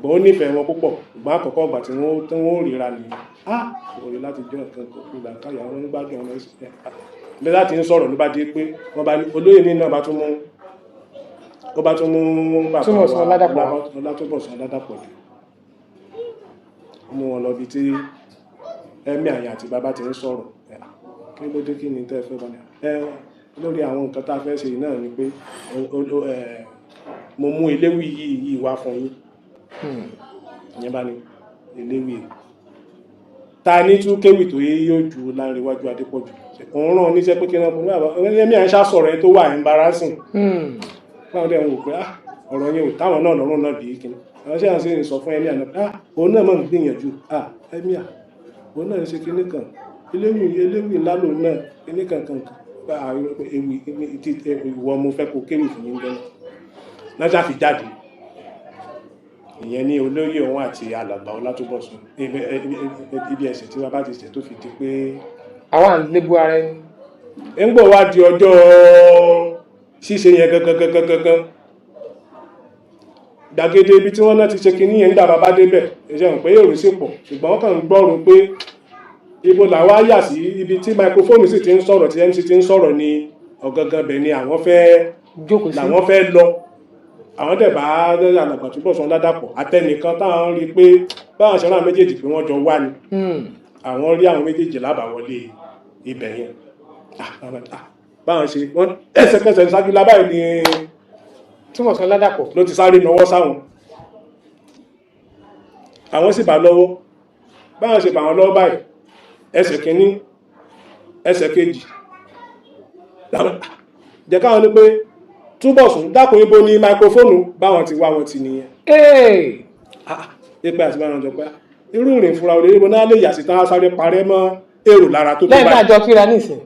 ṣùgbọ́n ó nífẹ̀ẹ́ wọn púpọ̀. Ṣùgbọ́n àkọ́kọ́ ìgbà tí wọ́n ríra nìyẹn. Ah, òrè láti jọ nǹkan kan ìgbà káyà wọn gbádùn ọmọ ẹsẹ̀ bí láti ń sọ̀rọ̀ ló bá di pé wọ́n bá ní olóyè ní náà bá tún mú, ó bá tún mú bàbá Túnbọ̀sún Ọládàpọ̀. Ọlátúnbọ̀sún Ọládàpọ̀ dé, ó mú wọn lọ bí tí emir àyàn àti bàbá ti ń sọ̀rọ̀. Kí ló dé, kí ni tẹ́ ẹ fẹ́ bá ní ẹ lórí àwọn nǹkan tá a fẹ́ ṣe yìí náà ni pé mo mú eléwì yìí wá fún yín. Ìyẹn bá ní eléwì ta ní tún kéwì tó yé yóò ju Láńrewájú Adépọ̀jù. Òun rán oníṣẹ́ pé kí wọ́n fún un ní ẹ̀mí à ń ṣá sọ̀rọ̀ ẹ tó wà embarrassing. Báwọn dẹ̀ ń wò pé ọ̀rọ̀ yẹn ò táwọn náà lọ́rùn náà bíi kíni. Àwọn ṣé à ń ṣe sọ fún ẹ̀mí àná, òun náà máa ń gbìyànjú, ẹ̀mí à òun náà ń ṣe kíní kan, eléwì eléwì ńlá lòun náà kíní kan kan kan, ewì ìwọ mo fẹ́ kó kéwì fún mi jẹ́ náà ṣáà fi jáde. Ìyẹn ní olóyè òun àti alàgbà Ọlátúnbọ̀sún ibi ẹ̀sẹ̀ tí wọ́n bá ti ṣẹ̀ tó fi di pé àwa ń lébú ara ẹni. Ń gbọ́ wá di ọjọ́ ṣíṣe yẹn gangan gangan gangan, gbàgede ibi tí wọ́n náà ti ṣe kinní yẹn, nígbà bàbá débẹ̀, ẹ̀ṣẹ̀ hàn pé èrò sì pọ̀, ṣùgbọ́n wọ́n kàn ń gbọ́rò pé ibo làwa yà sí, ibi tí microphone sì ti ń sọ̀rọ̀, tí MC ti ń sọ̀rọ̀ ní ọ̀gangan bẹ̀ ni àwọn fẹ́ jókòó sí, làwọn fẹ́ lọ. Àwọn dẹ̀ bá alàgbà Túnbọ̀sún Ọládàpọ̀ àtẹnìkan táwọn rí i pé báwọn ṣe rán méjèèjì pé wọ́n jọ wá ni, àwọn rí àwọn méjèèjì lábàwọlé ibẹ̀ yẹn. Báwọn ṣe wọ́n ẹsẹ̀kẹsẹ̀ ṣáájú lábáyé ni Túnbọ̀sún Ọládàpọ̀ ló ti sáré nawọ́ sáwọn, àwọn sì bá lọ́wọ́. Báwọn ṣe bá wọn lọ́wọ́ báyìí, ẹsẹ̀ kìíní, ẹsẹ̀ kejì, jẹ́ káwọn ní pé Túnbọ̀sún dákun, ibo ni máikrófóònù? Báwọn ti wá wọn ti nìyẹn. Ipa àti báwọn jọ pé irú ìrìn fúnra olè ibo náà lè yà sí tán sáré parẹ́ mọ́ èrò lára tó tó lẹ́yìn náà báyìí. Jọ kíra nísìn.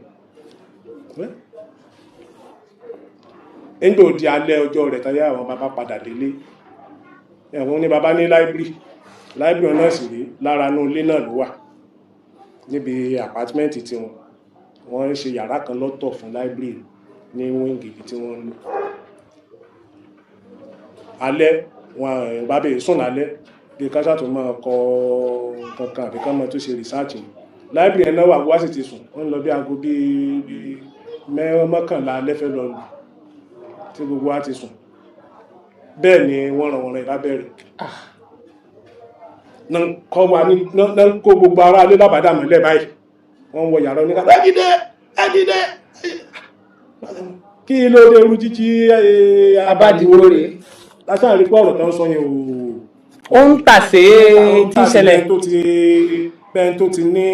Nígbà ó di alẹ́ ọjọ́ rẹ̀ táyà, àwọn bàbá padà délé. Ẹ̀wọ̀n ní bàbá ní library. Library náà sì rí lára inú ilé náà ló wà, níbi apartment tí wọn wọ́n ń ṣe yàrá kan lọ́tọ̀ fún library ní wing ibi tí wọ́n ń lò. Alẹ́ wọn, bàbá yìí sùn lálẹ́ bí ká ṣàtún máa kọ kankan àbí ká máa tún ṣe research. Library ẹ̀ náà wà, wá sì ti sùn. Wọ́n lọ bí aago bíi 10:45 alẹ́ fẹ́ lọ lù tí gbogbo wa ti sùn. Bẹ́ẹ̀ ni wọ́n ràn wọ́n rẹ̀ lábẹ́rẹ̀ náà kọ́ wa ní náà, kó gbogbo ara alẹ́ lábàdà mọ́lẹ̀ báyìí. Wọ́n wọ yàrá oníkà, "Ẹ dìde, ẹ dìde, kí ló dé?" Irú jíjí Abádiwó rèé. Lásán rí pé ọ̀rọ̀ tó ń sọ yẹn ò Ó ń tàsé tí ń ṣẹlẹ̀. Bẹ́ẹ̀ tó ti ní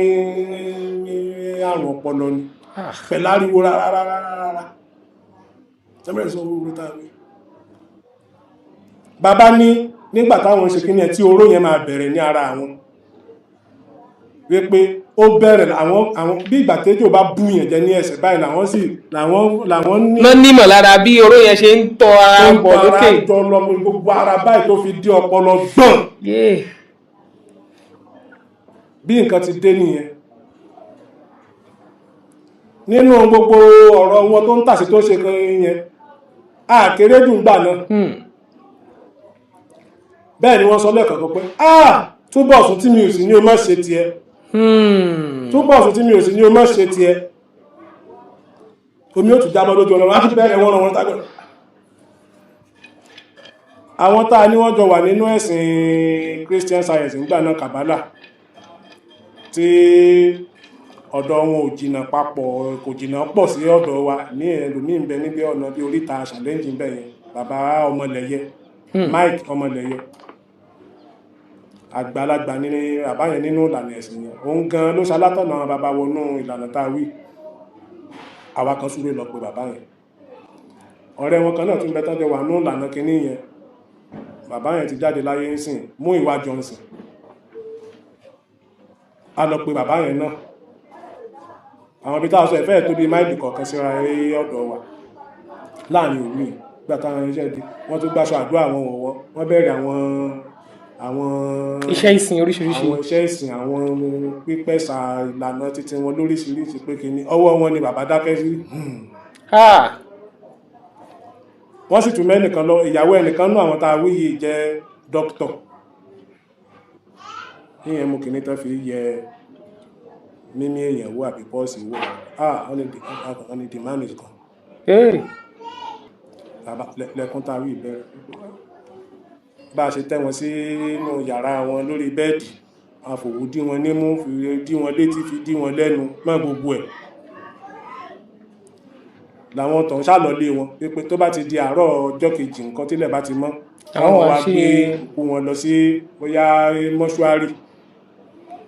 àrùn ọpọlọ ni pẹ̀lú ariwo rárá rárá rárá tẹ́mẹ̀rẹ̀ sọ gbogbo tá a wí. Bàbá ní nígbà táwọn ṣe kíní ẹ̀ tí oró yẹn máa bẹ̀rẹ̀ ní ara àwọn, wípé ó bẹ̀rẹ̀ àwọn bí ìgbà tẹ́jọ́ bá bú yẹn jẹ ní ẹsẹ̀ báyìí, làwọn sì làwọn ní Lọ nímọ̀ lára bí oró yẹn ṣe ń tọ́ ara tó ń bọ̀ tọ́ lókè. Ara jọ lọ gbogbo ara báyìí tó fi dé ọpọlọ gbọ̀n. Yéè. Bí nǹkan ti dé nìyẹn nínú gbogbo ọ̀rọ̀ wọn tó ń tàsí tó ṣe kan yẹn, àkérédùn gbà náà. Bẹ́ẹ̀ ni wọ́n sọ lẹ́ẹ̀kọ̀ọ̀kan pé, "Ah, Túbọ̀sún tí mi ò sí ní o má ṣe tiẹ̀. Túbọ̀sún tí mi ò sí ní o má ṣe tiẹ̀." Omi ó tún jábọ́ lójú ọlọ́run á tún bẹ̀rẹ̀ wọ́n rán wọn tágbọ̀n. Àwọn tá a ní wọ́n jọ wà nínú ẹ̀sìn Christian Science nígbà náà, Kabbalah, tí ọ̀dọ̀ wọn ò jìnnà papọ̀, kò jìnnà pọ̀ sí ọ̀dọ̀ wa ní ẹlòmíì ń bẹ níbi ọ̀nà bí oríta Challenge ń bẹ yẹn, bàbá Ọmọlẹ̀yẹ, Mike Ọmọlẹ̀yẹ, àgbàlagbà ní bàbá yẹn nínú ìlànà ẹ̀sìn yẹn. Òun gan ló ṣalátọ̀nà àwọn bàbá wọnú ìlànà tá a wí. Àwa kan súré lọ pé bàbá yẹn. Ọ̀rẹ́ wọn kan náà tún bẹ tọ́jọ́ wà nínú ìlànà kínní yẹn. Bàbá yẹn ti jáde láyé ń sìn, Múyìwá Johnson. A lọ pé bàbá yẹn náà. Àwọn ibi tá a sọ ẹ̀fẹ́ tó bí máìlì kọ̀ọ̀kan síra rí ọ̀dọ̀ wa láàrin òru yìí. Gbà táwọn iṣẹ́ di, wọ́n tún gbàṣọ àdúrà àwọn wọ̀wọ́, wọ́n bẹ̀rẹ̀ àwọn Iṣẹ́ ìsìn oríṣiríṣi. Àwọn iṣẹ́ ìsìn, àwọn pípẹ́sà ìlànà títí wọn lóríṣiríṣi pé kíní ọwọ́ wọn ni bàbá dákẹ́ sí. Wọ́n sì tún mẹ́nìkan lọ, ìyàwó ẹnìkan náà. Àwọn tá a wí yìí jẹ́ dókítọ̀ níyẹn mú kìíní tán fi yẹ mímí èèyàn wò àbí pọ́ọ̀sì wò. Ah, wọ́n ní the man is gone. Hey. Bàbá lẹ́kún tá a wí ìbẹ̀rẹ̀. Bá a ṣe tẹ́ wọn sínú yàrá wọn lórí bẹ́ẹ̀dì, a fòwú dí wọn nímú, fi dí wọn létí, fi dí wọn lẹ́nu mọ́ gbogbo ẹ̀, làwọn tó ń ṣàlọ́lé wọn pé tó bá ti di àárọ̀ ọjọ́ kejì, nǹkan tílẹ̀ bá ti mọ́, Àwọn káwọn wá wá gbé kó wọn lọ sí bóyá mọ́ṣúárì,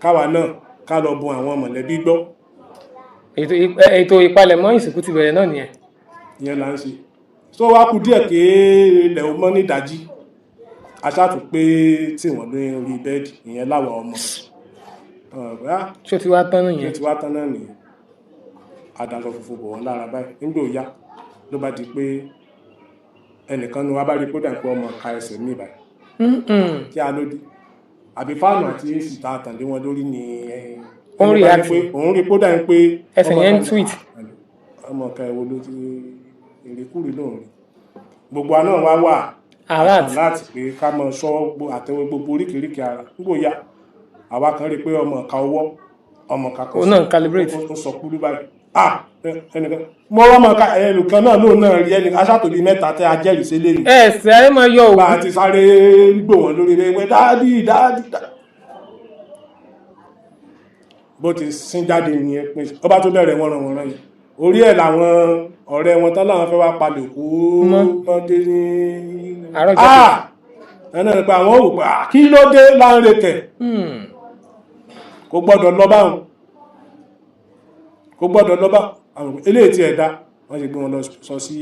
káwa náà ká lọ bun àwọn mọ̀lẹ́bí gbọ́. Ètò ìpalẹ̀mọ́ ìsìnkú ti bẹ̀rẹ̀ náà nìyẹn. Ìyẹn là ń ṣe tó wá kú díẹ̀ ké ilẹ̀ ó mọ́ nídàájí. Aṣáàtú pé tí wọ́n lórí orí bẹ́ẹ̀dì ìyẹn láwọn ọmọ ọ̀rọ̀ Ṣé o ti wá tán ó nìyẹn? Ti wá tán náà nìyẹn. Adájọ́ funfun bò wọ́n lára báyìí. Nígbà ó yá ló bá di pé ẹnìkan ní wàá bá rí pé ó dà pé ọmọ ka ẹsẹ̀ mí báyìí. Kí a ló dé? Àbí fáànù àti AC tá a tàn lé wọn lórí ni? Ó ń ẹni bá ní react. pé òun rí pé ó dà pé Ẹsẹ̀ ọmọ yẹn ń tweet. Ọmọ kan ẹ̀wọ̀ ló ti ìrìkúrì lóun rí. Gbogbo àná wá wà Alert. láti pé ká mọ ṣọ́ àtẹwé gbogbo oríkèéríkèé ara. Nígbò ya àwa kan rí pé ọmọ ka ọwọ́, ọmọ ka kan Òun náà ń calibrate. ó sọ kúrú báyìí. Ah, ẹnìkan mo rọ́mọ ká ẹnìkan náà lóun náà rí ẹnìkan aṣáàtòbí mẹ́ta tẹ́ ajẹ́rìí sí lẹ́nu. Ẹsẹ̀ ayé máa yọ Bá òwú. a ti sáré gbò wọ́n lórí rẹ̀ pé daddy, daddy, daddy, bó ti sín jáde nìyẹn pé ó bá tó bẹ̀rẹ̀ wọ́nranwọ̀nran yẹn. Orí ẹ̀ làwọn ọ̀rẹ́ wọn tán láwọn fẹ́ wá palẹ̀ kú Mọ́. mọ́dé ní Àárọ̀ ọjọ́. Ah, ẹ̀nà nípa àwọn òwò pé, "Ah, kí ló dé láńre kẹ̀?" Kò gbọ́dọ̀ lọ báwọn, kò gbọ́dọ̀ lọ bá àwọn eléyìí tí ẹ̀ dá. Wọ́n ṣe gbé wọn lọ sọ sí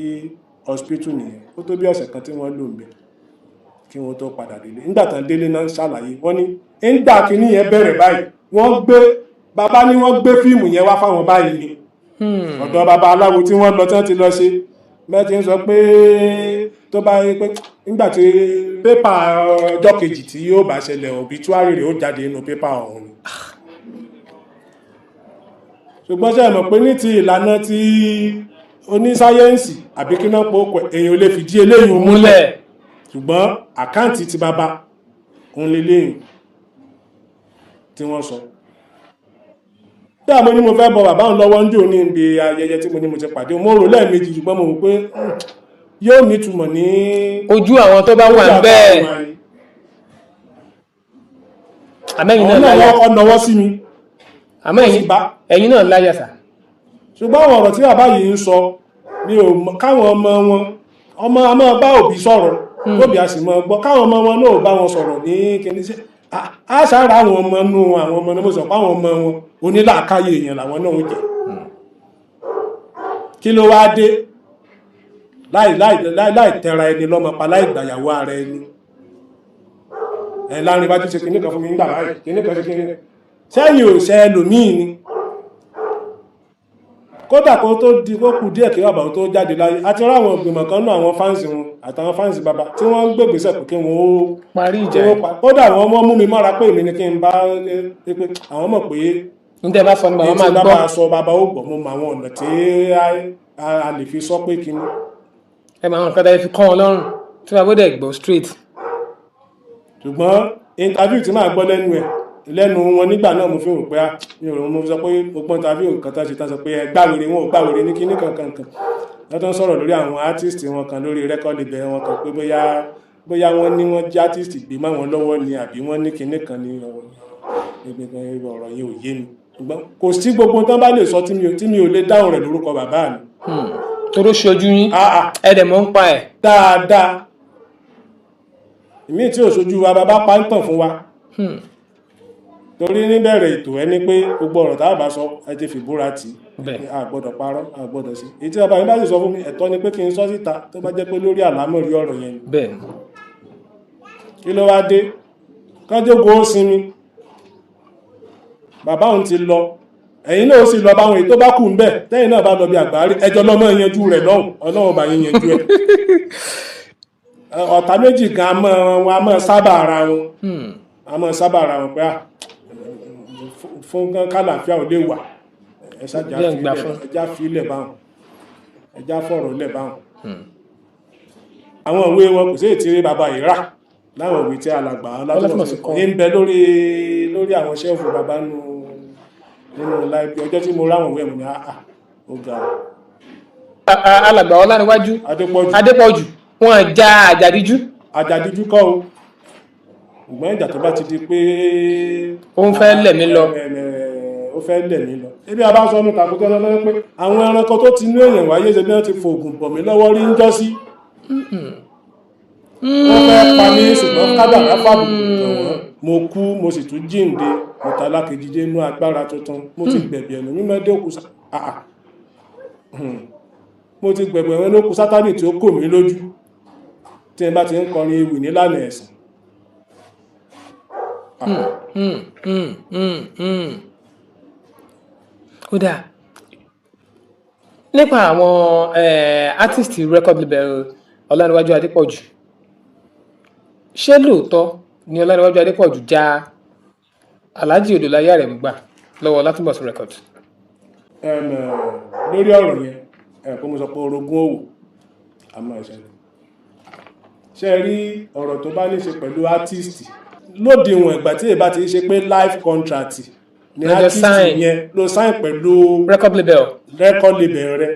hospital nìyẹn. Ó tó bí ọ̀sẹ̀ kan tí wọ́n lò ń bẹ̀ kí wọ́n tó padà délé. Nígbà tán délé náà ń ṣàlàyé, wọ́n ní nígbà kínní yẹn bẹ̀rẹ̀ báyìí, wọ́n gbé bàbá ní wọ́n gbé fíìmù yẹn wá fáwọn báyìí ni. Ọ̀dọ̀ bàbá aláwo tí wọ́n lọ, tí wọ́n ti lọ ṣe Mẹ́tí ń sọ pé tó bá rí pé nígbà tí pépà ọjọ́ kejì tí yóò bá ṣẹlẹ̀, obituary rẹ̀ ó jáde nínú pépà ọ̀hún ni. Ṣùgbọ́n ṣe mọ̀ pé ní ti ìlànà ti onísáyẹ́ǹsì àbí kí náà pọ̀ pẹ̀, èèyàn ò lè fìdí eléyìí múlẹ̀. Múlẹ̀. Ṣùgbọ́n àkáǹtì ti bàbá òun leléyìn tí wọ́n sọ bí àmọ́ ní mo fẹ́ bọ bàbá òun lọ́wọ́ ń jò ní ibi ayẹyẹ tí mo ní mo ti pàdé. Mo rò lẹ́ẹ̀mejì, ṣùgbọ́n mo rò pé yóò nítumọ̀ ní ojú àwọn tó bá wà ń bẹ́ẹ̀. Àmẹ́yìn àwọn náà náà láyà. Wọ́n kọ́ nọwọ́ sí mi. Àmọ́ sì bá. ẹ̀yin náà láyà sà. Ṣùgbọ́n àwọn ọ̀rọ̀ tí bàbá yìí ń sọ mi ò mọ̀. Káwọn ọmọ wọn, ọmọ a máa bá òbí sọ̀rọ̀, tóbi a sì máa gbọ́. Káwọn ọmọ wọn náà bá wọn sọ̀rọ̀ ní kíní sí a ṣára àwọn ọmọ nú àwọn ọmọ náà. Mo sọ pé àwọn ọmọ wọn onílàákáyè èèyàn làwọn náà ó jẹ. Kí ló wá dé láì láì láì láì tẹra ẹni lọ́mọ pa, láì gbàyàwó ara ẹni ẹ láàrin iwájú ṣe kinní kan fún mi nígbà báyìí, kinní kan ṣe kinní sẹ́yìn ò ṣe ẹlòmíì ni. Kódà kó tó di kó kù díẹ̀ kí bàbá tó jáde láyé, àti ráwọn ìgbìmọ̀ kan náà, àwọn fans wọn àtàwọn fans bàbá tí wọ́n ń gbègbèsẹ̀ pé kí wọ́n ó parí kí ìjà. wọ́n pa. Kódà wọ́n mọ́ mú mi mọ́ra pé èmi ni kí n bá ẹ pé àwọn mọ̀ pé ní tẹ́ bá sọ ní bàbá ní máa tí gbọ́. Bàbá sọ, bàbá ó gbọ́. Mo mọ àwọn ọ̀nà tí a lè fi sọ pé kíní. Ẹ máa ń nǹkan tẹ́ fi kọ́ wọn lọ́rùn tí bàbá ó dẹ̀ gbọ́ straight. Ṣùgbọ́n interview tí máa gbọ́ lẹ́nu ẹ̀, lẹ́nu wọn nígbà náà, mo fi rò pé á mi ò rò. Mo fi sọ pé mo gbọ́ interview kan tá ṣe, tá sọ pé ẹ gbàwèrè, wọn ò gbàwèrè ní kíní kankan kan wọ́n tó ń sọ̀rọ̀ lórí àwọn artist wọn kan lórí record label wọn kan, pé bóyá bóyá wọ́n ní wọ́n jẹ́ artist gbé má wọn lọ́wọ́ ni, àbí wọ́n ní kíní kan ní ọ̀rọ̀ yẹn ò yé mi. Ṣùgbọ́n kò sí gbogbo tán bá lè sọ tí mi ò lè dáhùn rẹ̀ lórúkọ bàbá mi. Toró ṣojú yín. Ah, ah. Ẹ dẹ̀ mọ̀ ń pa ẹ̀. Dáadáa. Ìmí tí ò ṣojú wa, bàbá pa ń tàn fún wa. Torí níbẹ̀rẹ̀ ètò, ẹni pé gbogbo ọ̀rọ̀ tá a bá sọ, ẹ ti fìbúra tì í. A gbọ́dọ̀ parọ́, a gbọ́dọ̀ sí èyí tí bàbá mi bá sì sọ fún mi, ẹ̀tọ́ ni pé kí n sọ síta, tó bá jẹ́ pé lórí àlámọ̀rí ọ̀rọ̀ yẹn ni. Kí ló wá dé kánjókòó ó sinmi? Bàbá òun ti lọ, ẹ̀yin náà ó sì lọ báwọn èyí tó bá kù ń bẹ̀. Tẹ́yìn náà bá lọ bí àgbárí ẹjọ́ lọ́mọ yanjú rẹ̀ lọ́hùn, Ọlọ́run bá yín yanjú ẹ̀. Ọ̀tá méjì gan a mọ́ wọn, a mọ́ sábà ara wọn, a mọ́ sábà ara wọn pé à fún kálàáfíà ò lè wà. Ẹ ṣáàjà Bí ẹ̀ ń gbà fún. ẹjá fílẹ̀ báwọn, ẹjá fọ̀rọ̀ lẹ̀ báwọn. Àwọn ìwé wọn, kò sí èyí tí rí bàbá yìí rà láwọn ìwé tí alàgbà Ọlátúnbọ̀sún kọ. ní ń bẹ lórí àwọn shelf bàbá nínú láìpẹ́. Ọjọ́ tí mo ráwọn ìwé mi ní àà, ó ga. Alàgbà Ọlánìwájú Adépọ̀jù. Adépọ̀jù, wọn já àjàdíjú. Àjàdíjú kọ́ o, ṣùgbọ́n ìjà tó bá ti di pé Ó ń fẹ́ lẹ̀ mí lọ. Ó fẹ́ lẹ̀ mí lọ. Ebi a bá sọ ní tàkùtẹ́ lọ́wọ́ pé àwọn ẹranko tó ti ní èèyàn wáyé ṣe bí wọ́n ti fògùn bọ̀ mí lọ́wọ́ rí ń jọ́ sí. Wọ́n fẹ́ pa mí, ṣùgbọ́n kádàrá fàbùkù kàn wọ́n. Mo kú, mo sì tún jíǹde, mo ta lákejìdé inú agbára tuntun. Mo ti gbẹ̀bẹ̀ ẹ̀nù mímọ́ dé òkú àà. Mo ti gbẹ̀bẹ̀ ẹ̀nù lókù Sátánì tí ó kò mí lójú tí ẹ bá ti ń kọrin ewì nílànà ẹ̀sìn. Ó dáa. Nípa àwọn artist record label Ọlánìwájú Adépọ̀jù, ṣé lóòótọ́ ni Ọlánìwájú Adépọ̀jù já Alhaji Odòláyé Àrẹ̀mú gbà lọ́wọ́ Ọlátúnbọ̀sún Records? Lórí ọ̀rọ̀ yẹn, ẹ̀ kó mo sọ pé orogún òwò àmọ́ ìṣẹ̀lẹ̀ ṣe rí ọ̀rọ̀ tó bá ní ṣe pẹ̀lú artist lódiwọ̀n ìgbà tí èbá ti ṣe pé life contract ni Lọ́jọ́ artist sign. yẹn ló sign pẹ̀lú record label. Record label rẹ,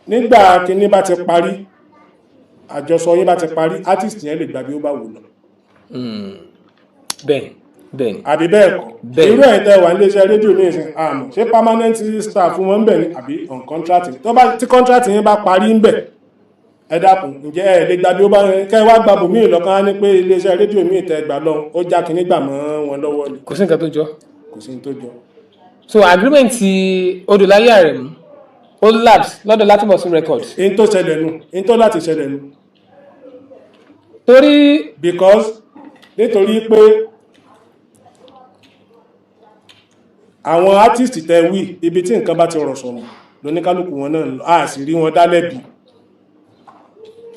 nígbà kíní bá ti parí, àjọsọ yín bá ti parí, artist yẹn lè gbà bí ó bá wù lọ. bẹ́ẹ̀ni bẹ́ẹ̀ni Àbí bẹ́ẹ̀ kọ́? Bẹ́ẹ̀. Irú ẹ̀yin tẹ́ wà níléeṣẹ́ rédíò ní ìsìn, àmọ́ ṣé permanent staff wọn ń bẹ̀ ni àbí on contract ni? Tó bá tí contract yín bá parí ń bẹ̀, ẹ dákun, ǹjẹ́ ẹ lè gba bí ó bá kẹ́ ẹ wá gba bòmíì lọ́kàn á ní pé iléeṣẹ́ rédíò míì tẹ́ gbà lọ́hùn, ó já kínní gbà mọ́ wọn lọ́wọ́ ni? Kò sí nǹkan tó jọ. Kò sí ní tó jọ. So agreement ti Odòláyé Àrẹ̀mú, ó lapse lọ́dọ̀ Ọlátúnbọ̀sún Records. In tó ṣẹlẹ̀ nu, in tó láti ṣẹlẹ̀ nu. Torí Because nítorí pé àwọn artist tẹ wí, ibi tí nǹkan bá ti rọ̀ sọ̀mù Lóníkálùkù wọn náà ń lọ, a sì rí wọn dá lẹ́bi.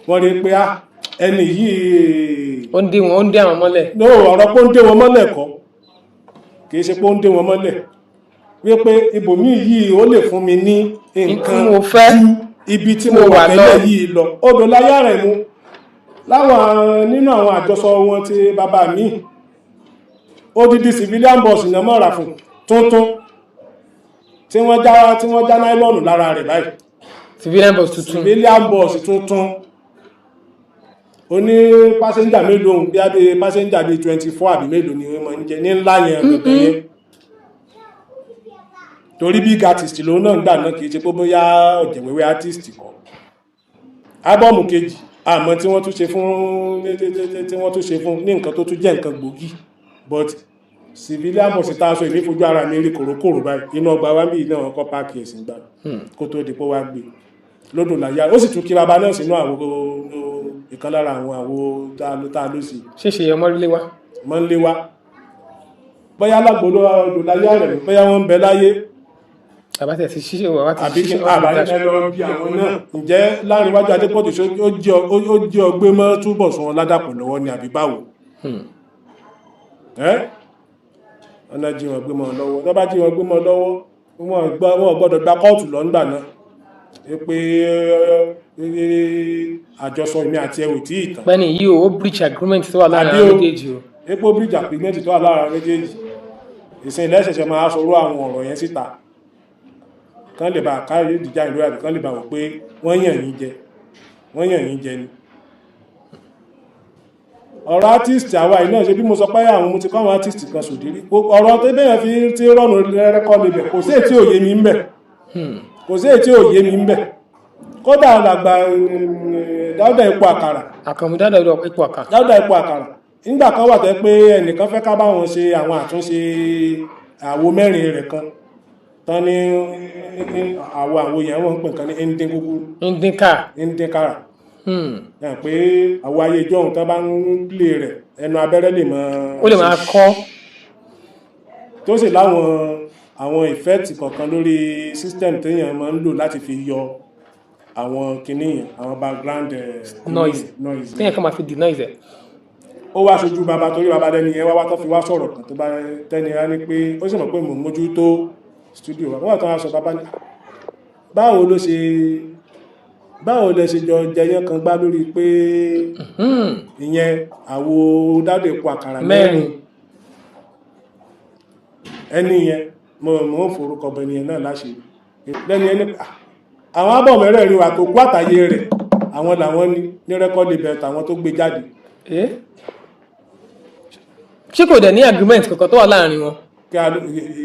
Wọ́n rí pé ah, ẹni yìí Ó ń dé wọn, ó ń dé àwọn mọ́lẹ̀. No, ọ̀rọ̀ pé ó ń dé wọn mọ́lẹ̀ kọ́, kìí ṣe pé ó ń dé wọn mọ́lẹ̀, wípé ibòmíì yìí ó lè fún mi ní nǹkan Tí mo fẹ́ ju ibi tí mo mo wà wà lọ. tẹ́lẹ̀ yìí lọ. Odò láyà rẹ̀ mu láwọn nínú àwọn àjọsọ wọn ti bàbá mi, odidi civilian bus náà mọ̀ra fún tuntun tí wọ́n já nylon lára rẹ̀ báyìí. Civilian bus tuntun. Civilian bus tuntun, oní passenger mélòó bí i passenger bíi 24 àbí mélòó ni wọ́n máa ń jẹ ní ńlá yẹn gbẹ̀gbẹ̀ yẹn, torí big artist lòun náà ń gbà náà, kìí ṣe pé bóyá ọ̀jẹ̀wẹ́wẹ́ artist kọ́. Album kejì, àmọ́ tí wọ́n tún ṣe fún ní nǹkan tó tún jẹ́ nǹkan gbòógì, but civilian bus tá a sọ, èmi fojú ara mi rí kòrókòrò báyìí. Inú ọgbà wa ń bí náà wọ́n kọ́ park ẹ̀sìn gbà kó tó di pé wá gbé lódò láyà. Ó sì tún kí baba náà sínú àwo, ìkan lára àwọn àwo tá a ló sí. Ṣíṣe ọmọrílé wa. Mọ́ ń lé wá, bóyá lágbo odò láyà rẹ̀, bóyá wọ́n ń bẹ láyé. Bàbá tẹ̀ sí ṣíṣe, bàbá ti Àbí kí ṣíṣe. Àbáyé lọ bí àwọn náà, ǹjẹ́ láàrin iwájú Adépọ̀jù, ṣé ó jẹ́ ọgbẹ́ mọ́ Túbọ̀sún Ọládàpọ̀ lọ́wọ́ ni àbí báwo? Ẹ́ ọ̀nà jí wọn gbé mọ́ ọ lọ́wọ́. Tó bá jí wọn gbé mọ́ ọ lọ́wọ́, wọn gbọ́dọ̀ gba kóòtù lọ ńgbà náà pé àjọsọ èmi àti ẹ ò tí ì tán. Pẹ́ni yìí o, ó breach agreement tó wà láàrin Àbí àwọn o. méjèèjì o. Epo breach agreement tó wà lára méjèèjì, ìsìn ilẹ̀ ṣẹ̀ṣẹ̀ máa sọ̀rọ̀ àwọn ọ̀rọ̀ yẹn síta kán lè bá káyọ̀ ìdíjà ìlú, àbí kán lè bá wọ̀ pé wọ́n yàn yín jẹ, wọ́n yàn yín jẹ ni. Ọ̀rọ̀ artist àwa yìí náà, ṣe bí mo sọ pé àwọn mo ti kọ́ àwọn artist kan sòdírí, ọ̀rọ̀ tó bẹ́yàn fi tí rọ̀nù record label, kò sí èyí tí ò yé mi ń bẹ̀, kò sí èyí tí ò yé mi ń bẹ̀. Kódà làgbà Dáúdà Ipò Àkàrà. Àkànmú Dáúdà Ipò Àkàrà. Dáúdà Ipò Àkàrà, nígbà kan wà tẹ́ pé ẹnìkan fẹ́ ká bá wọn ṣe àwọn àtúnṣe àwo mẹ́rin rẹ̀ kan tán ní àwo yẹn, wọ́n ń pè nǹkan ní ndín kúkúrú. Ndínká. Ndín kára ẹ̀ pé àwo ayé ìjọ òun tán bá ń plé rẹ̀, ẹnu abẹ́rẹ́ lè mọ́. Ó lè máa kọ́. Tó sì láwọn àwọn effect kọ̀ọ̀kan lórí system téèyàn máa ń lò láti fi yọ àwọn kinní yẹn, àwọn background noise. Noise. Téèyàn kan máa fi denoise ẹ̀. Ó wá ṣojú bàbá, torí bàbá lẹ́ni yẹn wá wá tó fi wá sọ̀rọ̀ kan tó bá tẹ́ni rá ní pé ó sì mọ̀ pé mò ń mójútó studio wa. Wọ́n wà tó wá sọ, bàbá ní báwo lẹ ṣe jọ jẹyán kan gbá lórí pé ìyẹn àwo Dáúdà Epo Àkàrà mẹ́rin. Ẹni yẹn, mo ń forúkọ bọ ẹni yẹn náà láṣẹ lẹ́ni ẹni. Àwọn album mẹ́rẹ̀ẹ̀rin wà tó kú àtàyè rẹ̀, àwọn làwọn ní record label tàwọn tó gbé jáde. Eh? Ṣé kò dẹ̀ ní agreement kankan tó wà láàrin wọn? Kí a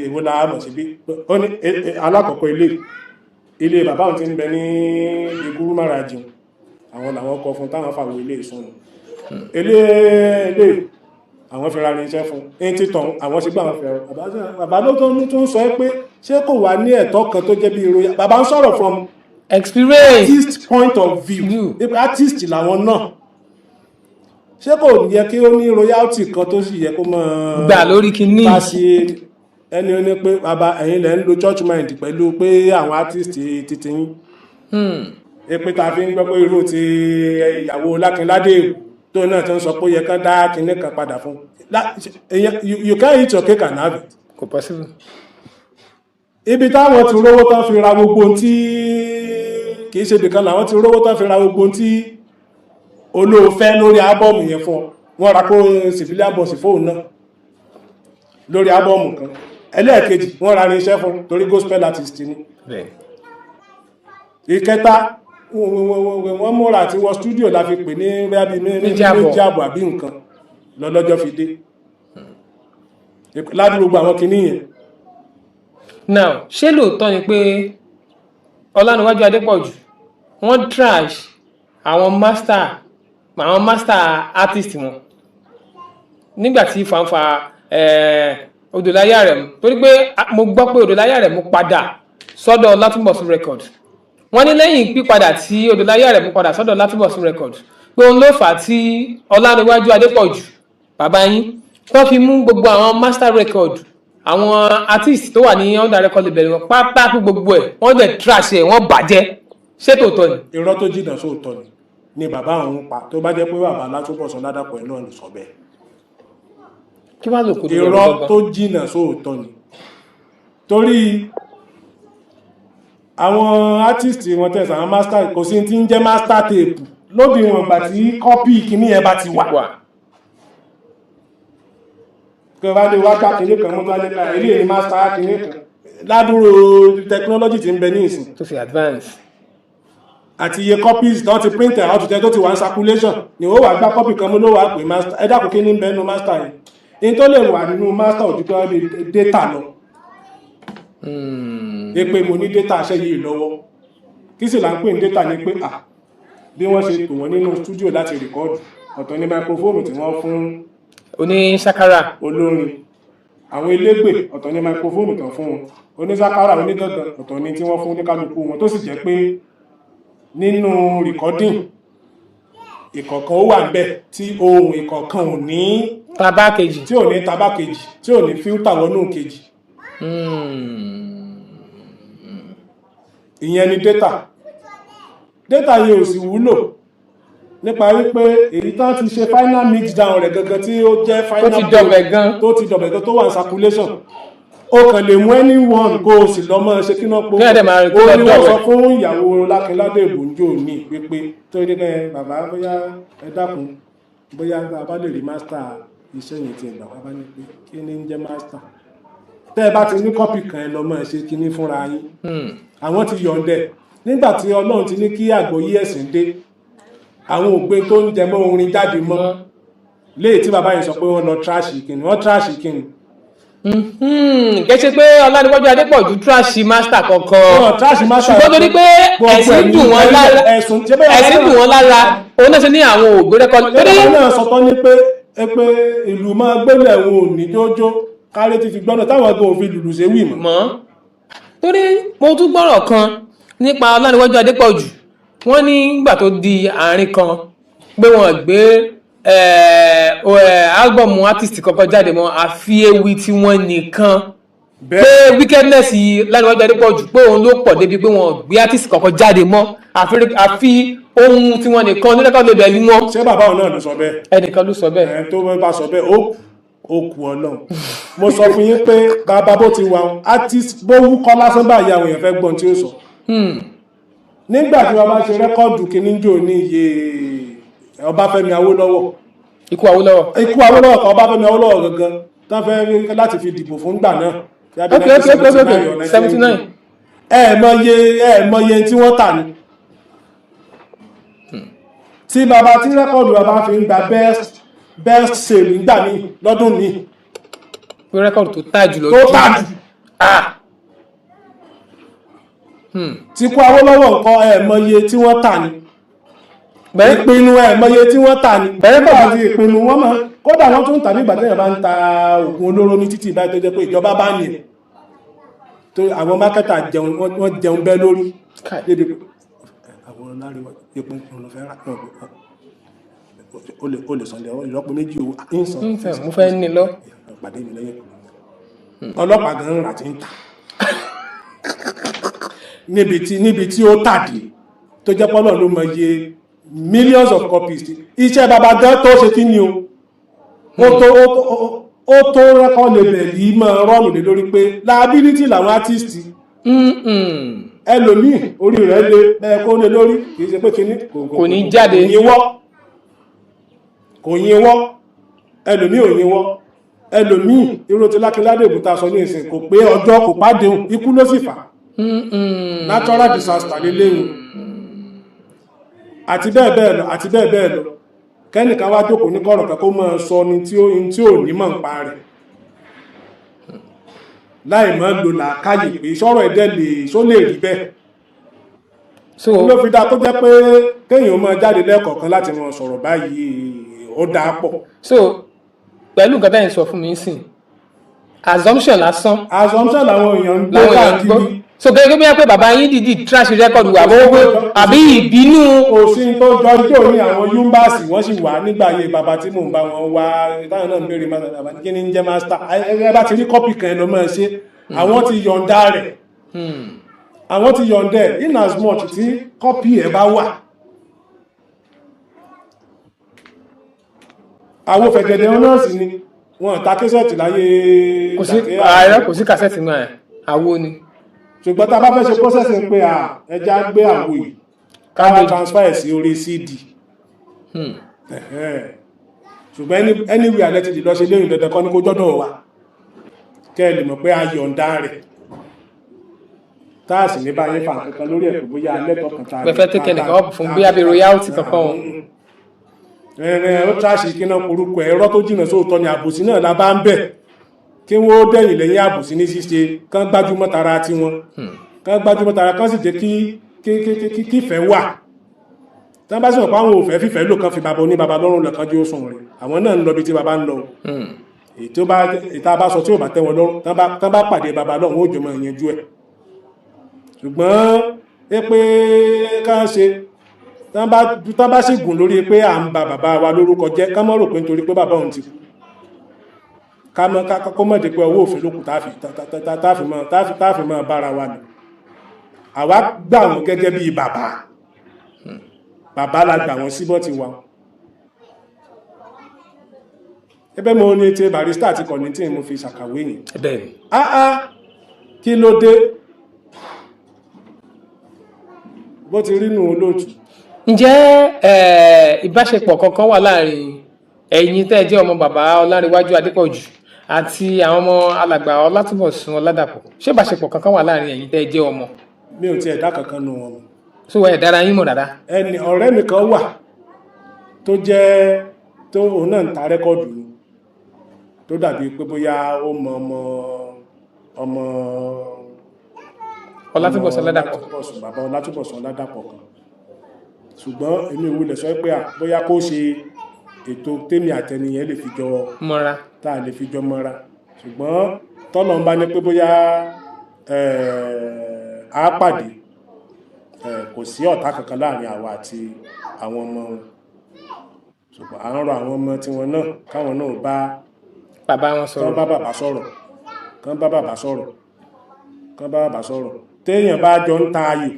èwo la mọ̀ sí bí ó ní alákọ̀ọ́kọ́, ilé bàbá òun ti ń bẹ ní Iguru Máràjìn, àwọn làwọn kọ fún táwọn fàwọ ilé ìsúnù, ilé àwọn fi ra irinṣẹ́ fún ní títàn, àwọn ṣe gbà àwọn fẹ́ràn. Bàbá ló tó ń sọ pé ṣé kò wá ní ẹ̀tọ́ kan tó jẹ́ bí ìròyìn? Bàbá ń sọ̀rọ̀ from experience. Artist point of view. View. Pé artist làwọn náà, ṣé kò yẹ kí ó ní royalty kan tó sì yẹ kó mọ́ Gbà lórí kinní. Bá sí ẹni, ó ní pé bàbá, ẹ̀yin lẹ́ ń lo church mind pẹ̀lú pé àwọn artist titi yín pé ta fi ń gbọ́ pé irú ti ìyàwó Lákínládé Èkó tó náà ti ń sọ pé ó yẹ kán dá kinní kan padà fún you can't eat your cake and have it. Kò possible. Ibi táwọn ti rówó tán fi ra gbogbo ohun tí kìí ṣe ibìkan làwọn ti rówó tán fi ra gbogbo ohun tí olóòfẹ́ lórí album yẹn fún ọ. Wọ́n ra kó civilian bus fóun náà lórí album kan. Ẹlẹ́ẹ̀kejì, wọ́n ra irinṣẹ́ fún torí gospel artist ni. Ìkẹta, wọ́n múra àti wọ studio la fi pè ní bóyá bíi Méjì àbọ̀. 2.5 àbí nǹkan lọ́lọ́jọ́ fi dé ládùúgbò àwọn kinní yẹn. Now, ṣé lóòótọ́ ni pé Ọlánìwájú Adépọ̀jù, wọ́n trash àwọn master artist wọn nígbà tí fanfa Odòláyé Àrẹ̀mú? Torí pé mo gbọ́ pé Odòláyé Àrẹ̀mú padà sọ́dọ̀ Látúnbọ̀sún Records. Wọ́n ní lẹ́yìn pípadà tí Odòláyé Àrẹ̀mú padà sọ́dọ̀ Látúnbọ̀sún Records, pé òun ló fà á tí Ọlánìwájú Adépọ̀jù, bàbá yín, tó fi mú gbogbo àwọn master record. Àwọn artist tó wà ní under record label wọn pátá, fún gbogbo ẹ̀, wọ́n dẹ̀ trash ẹ̀, wọ́n bàjẹ́. Ṣé tòótọ́ ni? Irọ́ tó jìnnà sóòótọ́ ni bàbá òun pa. Tó bá jẹ́ pé bàbá Látúbọ̀sún Ládàpọ̀ ẹ̀ náà ló sọ bẹ́ẹ̀. Kí wàá lò kó Irọ́ tó jìnnà sóòótọ́ ni, torí àwọn artist wọn tẹ̀sán, àwọn master, kò sí tí ń jẹ́ master tape lódiwọ̀n ìgbà tí copy kìíní yẹn bá ti wà. Wà. Kí wọ́n bá lè wá gbá kìíní kan mú, tó wá lè ká ilé ní master kìíní kan ládùúrò technology tí ń bẹ ní ìsìn tó fi advance. Àti iye copies tó ti print out tẹ́ tó ti wà ní circulation ni ó wà gbá copy kan mú ló wà pé master. Ẹ dákun, kí ní ń bẹ nínú master yìí? In tó lè wà nínú master ojú kan bí data lọ ẹ, pé mo ní data ṣẹ́ yìí lọ́wọ́. Kí sì là ń pè ní data? Ni pé à bí wọ́n ṣe tò wọ́n nínú studio láti record, ọ̀tọ̀ ní microphone tí wọ́n fún oní sakara, olórin, àwọn elégbè, ọ̀tọ̀ ní microphone tán fún wọn, onísákárà, onígangan, ọ̀tọ̀ ní tí wọ́n fún oníkálukú wọn, tó sì jẹ́ pé nínú recording, ìkọ̀ọ̀kan ó wà ń bẹ̀ tí ohun ìkọ̀ọ̀kan ò ní tabá kejì. Tí ò ní tabá kejì, tí ò ní filter wọnú kejì. Ìyẹn ni data. Data yìí ò sì wúlò nípa wípé èyí tán ti ṣe final mix down rẹ̀ gangan tí ó jẹ́ final Tó ti dọ̀bẹ̀ gan. Tó ti dọ̀bẹ̀ gan, tó wà ní circulation, ó kàn lè mú anyone kó o sì lọ mọ́ ṣe kí náà pọ̀. Kí ẹ̀ dẹ̀ máa rí Ó ní wọ́n dọ̀bẹ̀. sọ fún ìyàwó Lákínládé Ìbòǹjò ní wípé tó ní kẹ́ bàbá, bóyá ẹ dákun, bóyá a bá lè rí master iṣẹ́ yẹn ti ẹ̀gbà wá. Bá ní pé kí ni ń jẹ́ master? Tẹ́ ẹ bá ti ní copy kan, ẹ lọ mọ́ ṣe kíní fúnra yín. Àwọn ti yọ̀ǹdẹ̀ nígbà tí Ọlọ́run ti ní kí àgbọ́yé ẹ̀sìn dé, àwọn ògbé tó ń jẹ mọ́ orin jáde mọ́ léyìí tí bàbá yìí sọ pé wọ́n lọ trash kìnnì, wọ́n trash kìnnì. Kì í ṣe pé Ọlánìwájú Adépọ̀jù trash master kankan. Wọ́n trash master. Ṣùgbọ́n torí pé Gbogbo ẹ̀sìn ẹ̀mí dùn wọ́n lára, ẹ̀sùn ṣé bẹ́ẹ̀ ẹ̀sìn dùn wọ́n lára, òun náà ṣe ní àwọn ògbé record torí bàbá náà sọ tán ní pé ẹ pé ìlú máa gbélé òun ò ní jójó kárí ti fi gbọ́dọ̀ táwọn gan òfin lùlù ṣe wì mọ́. Mọ́ torí mo tún gbọ́rọ̀ kan nípa Ọlánìwájú Adépọ̀jù. Wọ́n ní nígbà tó di àárín kan pé wọ́n gbé album artist kankan jáde mọ́ àfi ewì tí wọ́n nìkan, pé wickedness yìí Ọlánìwájú Adépọ̀jù, pé òun ló pọ̀ débi pé wọ́n gbé artist kankan jáde mọ́ àfi ohun tí wọ́n nìkan ní record label wọn. Ṣé bàbá òun náà ló sọ bẹ́ẹ̀? Ẹnìkan ló sọ bẹ́ẹ̀. Ẹ̀ tó bá sọ bẹ́ẹ̀, ó kú Ọlọ́run. Mo sọ fún yín pé bàbá bó ti wà wọn, artist bó wúkọ́ lásán báyìí, àwọn èèyàn fẹ́ gbọ́n tí ó sọ. Nígbà tí wọ́n bá ṣe record kìíní jò ní iye Ọbáfẹ́mi Awólọ́wọ̀. Ikú Awólọ́wọ̀. Ikú Awólọ́wọ̀ kan, Ọbáfẹ́mi Awólọ́wọ̀ gangan tán fẹ́ rí láti fi dìbò fún gbà náà. Ok, 79. Ẹ mọye tí wọ́n tà ní tí bàbá tí record bàbá fi ń gba best sale nígbà míì lọ́dún míì. Pé record tó tà jù lọ. Tó tà jù. Ah. Tí kú Awólọ́wọ̀ nǹkan, ẹ mọye tí wọ́n tà ní. Bẹ́ẹ̀. Ìpinnu, ẹ mọye tí wọ́n tà ní. Bẹ́ẹ̀. Nígbà tí ìpinnu wọn mọ, kódà wọ́n tún ń tà nígbà téèyàn bá ń ta oògùn olóró ní títì báyìí, tó jẹ́ pé ìjọba bá ní ẹ̀ tó àwọn marketer jẹun, wọ́n jẹun bẹ́ẹ̀ lórí. Kai. Débi pé àwọn láríwá epo ń lọ fẹ́ rà, ó lè sàn ìlọ́po méjì owó ń san. Ń fẹ́, mo fẹ́ ní lọ. Pàdé mi lẹ́yìn ọlọ́pàá gan ń rà tí ń tà níbi tí ó tàdé, tó jẹ́ pọ́lọ̀ ló mọ iye millions of copies iṣẹ́ bàbá gan tó ṣe. Kí ni o, ó tó record label yìí máa rọ́ọ̀nù lé lórí pé liability làwọn artist. Ẹlòmíì orí rẹ̀ lé bẹ́ẹ̀ kó lé lórí, kì í ṣe pé kíní. Kò ní jáde. Kò yínwọ́, kò yínwọ́, ẹlòmíì ò yínwọ́. Ẹlòmíì, irú ti Lákínládé Òbúta sọ ní ìsìn, kò pé ọjọ́ kò pàdéhùn, ikú ló sì fà á, natural disaster lélẹ́yìn, àti bẹ́ẹ̀ bẹ́ẹ̀ lọ, àti bẹ́ẹ̀ bẹ́ẹ̀ lọ. Kẹ́nìkan wá jókòó ní kọ̀rọ̀ kan kó máa sọ ní tí ó ní mọ̀ ń pa rẹ̀ láì mọ́ lò làákàyè pé sọ̀rọ̀ ẹ̀dẹ́ lè só lè rí bẹ́ẹ̀. So ló fi dáa kó jẹ́ pé kéèyàn máa jáde lẹ́ẹ̀kọ̀ọ̀kan láti máa sọ̀rọ̀ báyìí, ó dáa pọ̀. So pẹ̀lú nǹkan tẹ́yìn sọ fún mi sìn, assumption lásán Assumption làwọn èèyàn ń gbé làwọn èèyàn ń gbọ́. káàkiri. So gẹ́gẹ́ bí wọ́n pé bàbá yín dìídì trash record wà bó pé àbí ìbínú. Kò sí tó jọ. Ijó ní àwọn yúmbàsì wọ́n sì wà nígbà ayé bàbá tí mò ń bá wọn wá, táwọn náà ń béèrè master. Bàbá ní kí ni ń jẹ́ master? Ẹ bá ti rí copy kan, ẹ lọ máa ṣe. Àwọn ti yọ̀ǹda rẹ̀, àwọn ti yọ̀ǹda ẹ̀, in as much tí copy ẹ̀ bá wà. Àwọn fẹ̀gẹ̀dẹ̀ wọn náà sì ni wọn ta cassette láyé. Kò sí ààrẹ, kò sí cassette náà ẹ̀, àwo ni. Ṣùgbọ́n tá a bá fẹ́ ṣe processing pé à ẹja gbé àwo yìí ká wá transfer ẹ̀ sí orí CD. Ẹ̀hẹ́n. Ṣùgbọ́n anywhere alẹ́ ti lè lọ ṣe léyìn, dandan kọ́ ní kó jọ́dọ̀ wa, kẹ́ ẹ lè mọ̀ pé a yọ̀ǹda rẹ̀, táà sì ní báyé fà kankan lórí ẹ̀ pé bóyá alẹ́ tọkàn tá a Pé fẹ́ take ẹnìkan up fún bóyá bí royalty kankan o. Ẹ̀rẹ̀ ó trash kí náà porúkọ ẹ̀rọ tó jìnà sóòtọ́ ni. Àbòsí náà la bá ń bẹ̀ kí wọ́n dẹ̀yìn lẹ́yìn àbòsí ní ṣíṣe, kán gbájúmọ́ tara tiwọn, kán gbájúmọ́ tara, kán sì jẹ́ kí kífẹ́ wà. Tán bá sì mọ̀ pé àwọn òfẹ́ fífẹ́ lò, kán fi bàbá oní bàbá lọ́rùn lọ́kàn jí ó sùn rẹ̀. Àwọn náà ń lọ bí tí bàbá ń lọ. Èyí tó bá ìta bá sọ tí ò bá tẹ́ wọn lọ́rùn, tán bá pàdé bàbá lọ́rùn, ó jọ mọ́ ìyanjú ẹ̀. Ṣùgbọ́n ẹ pé ká ṣe tán bá sì gùn lórí pé à ń ba bàbá wa lórúkọ jẹ́, ká mọ́ rò pé nítorí pé bàbá òun ti kú, ká mọ́ ká kó mọ̀ dé pé ọwọ́ òfin lókù táàfi mọ́ bára wa lò. Àwa gbà wọ́n gẹ́gẹ́ bí bàbá. Bàbá la gbà wọ́n síbọ̀ ti wa. Ẹbẹ́ mo ní ti Barrister àti Kollington mo fi ṣàkàwé yìí. Bẹ́ẹ̀ ni. Ah ah, kí ló dé bó ti rí nù, olóòtú? Ǹjẹ́ ìbáṣepọ̀ kankan wà láàrin ẹ̀yin tẹ́ ẹ jẹ́ ọmọ bàbá Ọlánrewájú Adépọ̀jù àti àwọn ọmọ alàgbà Ọlátúnbọ̀sún Ọládàpọ̀? Ṣé ìbáṣepọ̀ kankan wà láàrin ẹ̀yin tẹ́ ẹ jẹ́ ọmọ? Mi ò tiẹ̀ dá kankan nù wọn. So ẹ̀ dára yín mọ̀ dáadáa? Ẹni ọ̀rẹ́ mi kan wà tó jẹ́ tó òun náà ń ta record ni, tó dàbí pé bóyá ó mọ ọmọ ọmọ Ọlátúnbọ̀sún Ọládàpọ̀. Ọlátúnbọ̀sún, bàbá Ọlátúnbọ̀sún Ọládàpọ̀ kan. Ṣùgbọ́n èmi ò wulẹ̀ sọ pé à bóyá kó ṣe ètò tèmi àtẹniyẹn lè fi jọ mọ́ra. Tá a lè fi jọ mọ́ra. Ṣùgbọ́n tọ́lọ̀ ń bá ní pé bóyá á pàdé, kò sí ọ̀tá kankan láàrin àwa àti àwọn ọmọ wọn. Ṣùgbọ́n à ń rọ àwọn ọmọ tiwọn náà káwọn náà bá bàbá wọn kán sọ̀rọ̀. Bá bàbá sọ̀rọ̀, kán bá bàbá sọ̀rọ̀, kán bá bàbá sọ̀rọ̀. Téèyàn bá jọ ń ta ayò,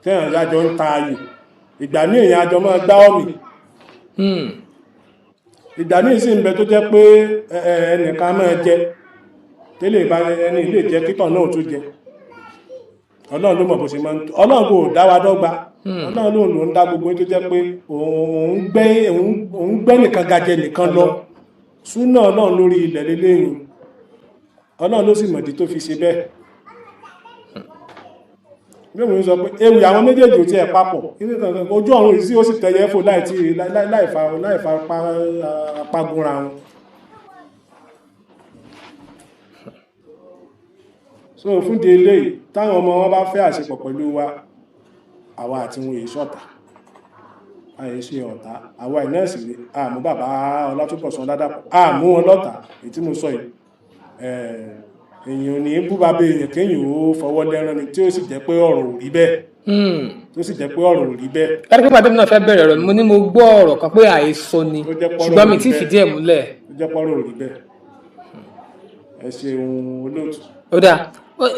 téèyàn bá jọ ń ta ayò, ìgbà míì èèyàn àjọ máa gbá ọ̀mì. Ìgbà míì sì ń bẹ tó jẹ́ pé ẹnìkan máa jẹ tẹ́lẹ̀ bá ẹni ilé jẹ kítọ̀ náà tún jẹ. Ọlọ́run ló mọ̀ bó ṣe máa ń tó. Ọlọ́run kò dá wa dọ́gba. Ọlọ́run ló ń dá gbogbo yín tó jẹ́ pé òun gbẹ́ nìkan ga jẹ nìkan lọ. Súnà Ọlọ́run lórí ilẹ̀ lélẹ́yìn, Ọlọ́run ló sì mọ̀dí tó fi ṣe bẹ́ẹ̀. Bí mo ń sọ pé ewì àwọn méjèèjì ò tiẹ̀ papọ̀. Kíní kankan, ojú ọ̀run yìí sí ó sì tẹ̀yẹ fò láì tí láì fa apágúnra wọn. So fún di eléyìí, táwọn ọmọ wọn bá fẹ́ àṣepọ̀ pẹ̀lú wa, àwa àti wọn èyí ṣọ̀tá, àyè ṣe ọ̀tá. Àwa ìnẹ́ẹ̀sì rí àmú bàbá Ọlátúnbọ̀sún Ọládàpọ̀, àmú wọn lọ́tà. Èyí tí mo sọ yìí, èèyàn ò ní bú bàbá èèyàn kéèyàn ó fọwọ́ lẹ́rán ni, tí ó sì jẹ́ pé ọ̀rọ̀ ò rí bẹ́ẹ̀, tó sì jẹ́ pé ọ̀rọ̀ ò rí bẹ́ẹ̀. Kárí pé pàdé mi náà fẹ́ bẹ̀rẹ̀ ọ̀rọ̀, mo ní mo gbọ́ ọ̀rọ̀ kan pé àhesọ ni, Ó jẹ́ pọ́rọ̀ ṣùgbọ́n mi ò rí ti bẹ́ẹ̀. fìdí ẹ̀ múlẹ̀. Ó jẹ́ pọ́rọ̀ ò rí bẹ́ẹ̀. Ẹ ṣeun, olóòtú. Ó dáa.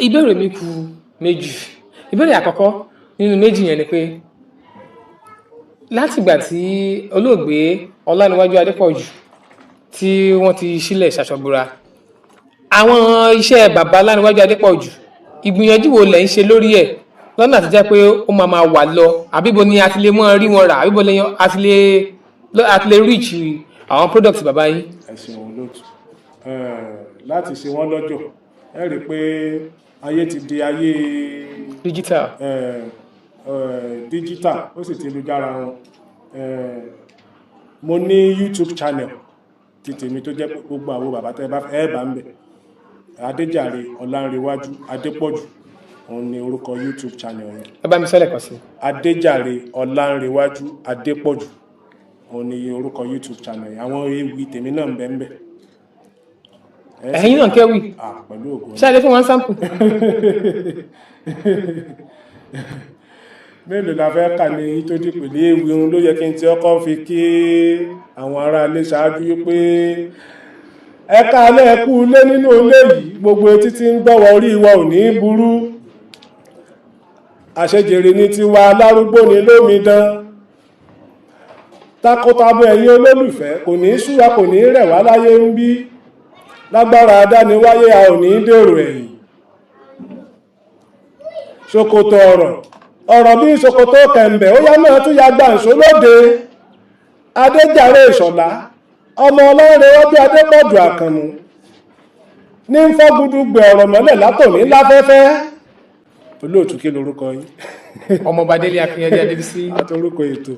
Ìbéèrè mi kù méjì. Ìbéèrè àkọ́kọ́ nínú méjì yẹn ni pé látìgbà tí olóògbé Ọláníwájú Adépọ̀jù tí wọ́n ti sílẹ̀ ṣàṣọbúra, àwọn iṣẹ́ bàbá Ọláníwájú Adépọ̀jù, ìgbìyànjú wo lẹ̀ ń ṣe lórí ẹ̀ lọ́nà àti jẹ́ pé ó máa máa wà lọ, àbí bo ni a ti lè mọ́ rí wọn rà, àbí bo ni a ti lè reach àwọn product bàbá yín? Ẹ ṣeun, olóòtú. Láti ṣe wọ́n lọ́jọ́, ẹ rí i pé ayé ti di ayé digital. Digital, ó sì ti lu jára wọn. Mo ní YouTube channel ti tèmi tó jẹ́ pé gbogbo àwọn bàbá tẹ́ bá ẹ bá ń bẹ̀. Adéjàre Ọlánrewájú Adépọ̀jù, òun ni orúkọ YouTube channel yẹn. Ẹ bá mi sọ́lẹ̀ kan sí. Adéjàre Ọlánrewájú Adépọ̀jù, òun ni orúkọ YouTube channel yẹn. Àwọn ewì tèmi náà ń bẹ ń bẹ. Ẹ sì Ẹ̀yin náà kéwì? Ah, pẹ̀lú ògo Ṣé ẹ lè fún wọn sample? Mélòó la fẹ́ kà ní eyín tó dìpèlé ewì irun ló yẹ kí n ti ọkọ fi kí àwọn aráalé ṣáájú wípé ẹ káalẹ́, ẹ kú ilé nínú ilé yìí, gbogbo etí tí ń gbọ́wọ́ orí wa ò ní í burú, àṣejèrè ní tiwa, lárúgbó ni lómidan, takọtabo ẹ̀yin olólùfẹ́ kò ní í súwa, kò ní í rẹ̀ wá láyé ń bí, lágbára adániwáyé a ò ní í dèrò ẹ̀yìn. Ṣòkòtò ọ̀rọ̀ ọ̀rọ̀ bí ṣòkòtò kẹ̀m̀bẹ̀ ó yá náà tún ya gbàǹṣó lóde. Adéjàre Ìṣọ̀lá ọmọ Ọlánrewájú Adépọ̀jù Àkànmú ní ń fọ́ gudugbẹ̀ ọ̀rọ̀ mọ́lẹ̀ látòní láfẹ́fẹ́. Olóòtú, kí lorúkọ yín? Ọmọọba Délé Akínyẹlé Adébísí. Àtọrúkọ ètò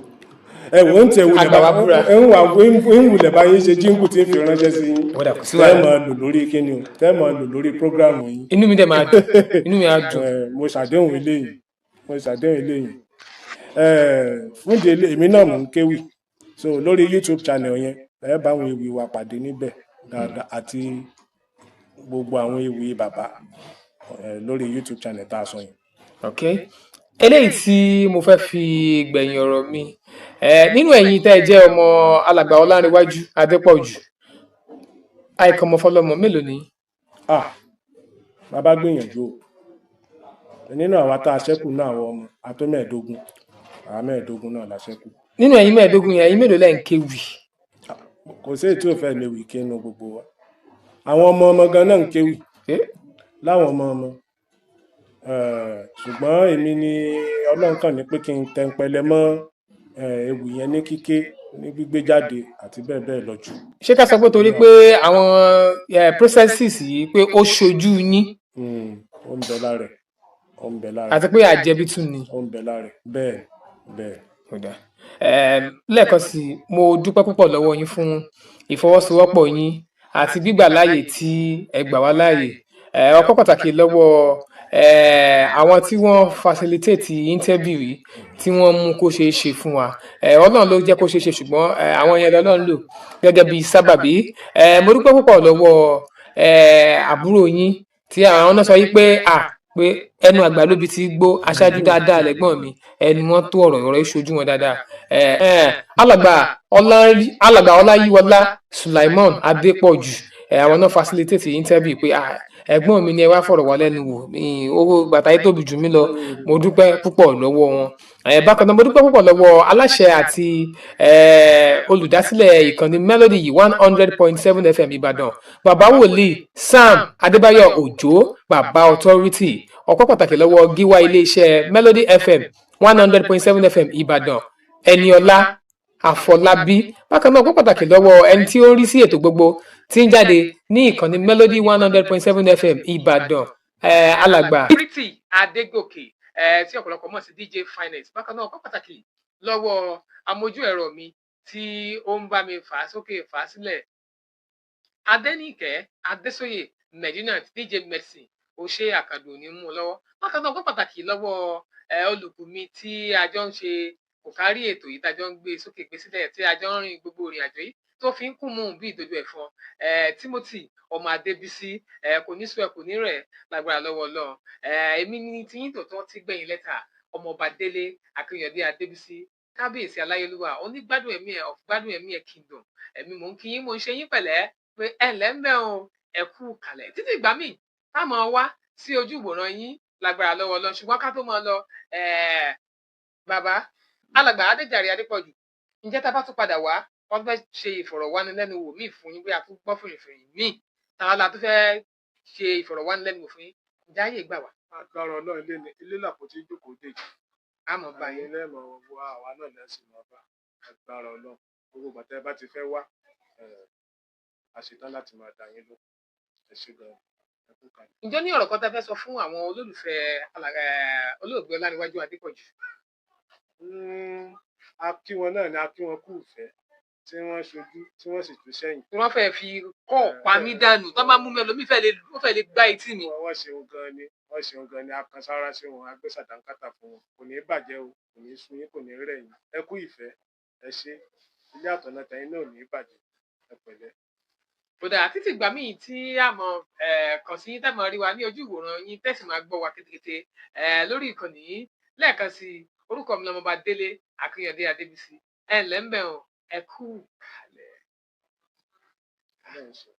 ẹ̀wọ̀n ń tẹ̀ wulẹ̀ Àgbà wa búra. ń wulẹ̀ bá yín ṣe jíǹkù tí ń fi ránṣẹ́ sí yín. Ó dà, kò sí Tẹ́ wàhálà. máa lò lórí kíni o, tẹ́ máa lò lórí program yín. Inú mi dẹ̀ máa dùn, inú mi á dùn. Mo ṣàdéhùn eléyìí, mo ṣàdéhùn eléyìí. Fún ìdí eléyìí, èmi náà mò ń kéwì, so lórí YouTube channel yẹn, ẹ bá àwọn ewì wa pàdé níbẹ̀ dáadáa àti gbogbo àwọn ewì bàbá lórí YouTube channel tá a sọ yẹn. Ok, eléyìí tí mo fẹ́ fi gbẹ̀yìn ọ̀rọ̀ mi, nínú ẹ̀yin tẹ́ ẹ jẹ́ ọmọ alàgbà Ọlánrewájú Adépọ̀jù, àìkànmọ́fọlọ́mọ mélòó ni? Ah, bàbá gbìyànjú o. Nínú àwa tá a ṣẹ́kù náà, àwọn ọmọ a tó 15, àwa 15 náà la ṣẹ́kù. Nínú ẹ̀yin 15 yẹn, ẹ̀yin mélòó lẹ́ ń kéwì? Kò sí èyí tí ò fẹ́ lè wì kí inú gbogbo wa. Àwọn ọmọ ọmọ gan náà ń kéwì. Láwọn ọmọ ọmọ. Ṣùgbọ́n èmi ni Ọlọ́run kàn ní pé kí n tẹnpẹlẹ mọ́ ewì yẹn ní kíké, ní gbígbé jáde àti bẹ́ẹ̀ bẹ́ẹ̀ lọ jù. Ṣé ká sọ pé torí pé àwọn processes yìí pé ó ṣojú yín? Ó ń bẹ lára ẹ̀, ó ń bẹ lára ẹ̀. Àti pé àjẹbí tún ni. Ó ń bẹ lára ẹ̀, bẹ́ẹ̀ bẹ́ẹ̀. Ó dáa. Lẹ́ẹ̀kan sí i, mo dúpẹ́ púpọ̀ lọ́wọ́ yín fún ìfọwọ́sowọ́pọ̀ yín àti gbígbà láàyè tí ẹ gbà wá láàyè. Ọpẹ́ pàtàkì lọ́wọ́ àwọn tí wọ́n facilitate interview yìí, tí wọ́n mú kó ṣeé ṣe fún wa. Ọlọ́run ló jẹ́ kó ṣeé ṣe, ṣùgbọ́n àwọn yẹn lọ́lọ́run lò gẹ́gẹ́ bí sábàbí. Mo dúpẹ́ púpọ̀ lọ́wọ́ àbúrò yín tí àwọn náà sọ yí pé à pé ẹnu àgbà lóbi ti gbó, aṣáájú dáadáa lẹ́gbọ́n mi, ẹnu wọn tó ọ̀rọ̀, ọ̀rọ̀ yìí ṣojú wọn dáadáa. Alàgbà Ọláyíwọlá Sulaimon Adépọ̀jù, àwọn náà facilitate interview pé ah, ẹ̀gbọ́n mi ni ẹ wá fọ̀rọ̀ wá lẹ́nu wò. Owó bàtà yìí tóbi jù mí lọ. Mo dúpẹ́ púpọ̀ lọ́wọ́ wọn. Bákan náà, mo dúpẹ́ púpọ̀ lọ́wọ́ aláṣẹ àti olùdásílẹ̀ ìkànnì Melody 100.7 FM Ìbàdàn, bàbá wòlíì Sam Adébáyọ̀ Òjó, bàbá authority. Ọpẹ́ pàtàkì lọ́wọ́ gíwá iléeṣẹ́ Melody FM 100.7 FM Ìbàdàn, Ẹniọlá Àfọlábí. Bákan náà, ọpẹ́ pàtàkì lọ́wọ́ ẹni tí ó ń rí sí ètò gbogbo tí ń jáde ní ìkànnì Melody 100.7 FM Ìbàdàn, alàgbà Pretty Adégòkè, tí ọ̀pọ̀lọpọ̀ mọ̀ sí DJ Finance. Bákan náà, ọpẹ́ pàtàkì lọ́wọ́ amójú ẹ̀rọ mi tí ó ń bá mi fà á sókè fà á sílẹ̀, Adéníkẹ́ Adésóyè Medina, DJ Medicine, ó ṣe àkàdùn òní mú un lọ́wọ́. Bákan náà, ọpẹ́ pàtàkì lọ́wọ́ olùkù mi tí a jọ ń ṣe kò kárí ètò yìí, tá a jọ ń gbé sókè gbé sílẹ̀, tí a jọ ń rìn gbogbo ìrìn àjò yìí tó fi ń kún mú bí ìdodo ẹ̀fọn, Timothy ọmọ Adébísí, kò ní sùn ẹ, kò ní rẹ̀ lágbára lọ́wọ́ Ọlọ́run. Èmi ní tiyín tòótọ́ tí gbẹ̀yìn lẹ́tà, ọmọọba Délé Akínyẹ̀dé Adébísí, kábíyèsí aláyélúwà onígbádùn ẹ̀mí ẹ̀ of gbádùn ẹ̀mí ẹ̀ kingdom. Ẹ̀mí mò ń kí yín, mò ń ṣe yín pẹ̀lẹ́ pé ẹ ǹlẹ́ ń bẹ̀ o, ẹ kú kàlẹ̀ títí ìgbà míì tá a máa wá sí ojú ìwòran yín lágbára lọ́wọ́ Ọlọ́run. Ṣùgbọ́n ká tó máa lọ, bàbá alàgbà Adéjàre Adépọ̀jù, ǹjẹ́ tá a bá tún padà wá, wọ́n fẹ́ ṣe ìfọ̀rọ̀wánilẹ́nuwò míì fún yín, bóyá a tún gbọ́ fìrìfìrì míì táwa la tún fẹ́ ṣe ìfọ̀rọ̀wánilẹ́nuwò fún yín, ǹjẹ́ ààyè gbà wá? Agbára Ọlọ́run, ilé ni ilé làpótí jókòó dé. Àmọ́ bá yín. Ẹ̀yin lẹ́ẹ̀mọ wá, àwa náà lẹ́sìn máa bá. Agbára Ọlọ́run, gbogbo ìgbà tẹ́ ẹ bá ti fẹ́ wá, a ṣetán láti máa dá yín lóhùn. Ẹ ṣé gan-an, ẹ kú kalẹ̀. Ǹjẹ́ ní ọ̀rọ̀ kan tá a fẹ́ sọ fún àwọn olólùfẹ́ olóògbé Ọlánrewájú Adépọ̀jù? A kí wọn náà ni, a kí wọn kú ìfẹ́ tí wọ́n ṣojú tí wọ́n sì tún sẹ́yìn. Tí wọ́n fẹ́ẹ́ fi kọ́ pa mí dànù, tó bá mú mi, ẹlòmíì fẹ́ẹ́ lè, ó fẹ́ẹ́ lè gbá etí mi. Wọ́n ṣeun gan ni, wọ́n ṣeun gan ni. A kan sára sí wọn, a gbé sàdánkátà fún wọn. Kò ní bàjẹ́ o, kò ní sú yín, kò ní rẹ̀ yín. Ẹ kú ìfẹ́, ẹ ṣé. Ilé àtọ̀nà tẹ̀yin náà ò ní bàjẹ́. Ẹ pẹ̀lẹ́. Kódà títí ìgbà míì tí a mọ̀ kàn sí yín, tẹ́ mọ̀ rí wa ní ojú ìwòran yín, tẹ́sí máa gbọ́ wa kétékété lórí ìkànnì yìí lẹ́ẹ̀kan sí i, orúkọ mi lọmọba Délé Akínyẹ̀dé Adébísí. Ẹ ǹlẹ́ ń bẹ̀ ọ́, ẹ kú kàlẹ̀. Ọlọ́run ṣe.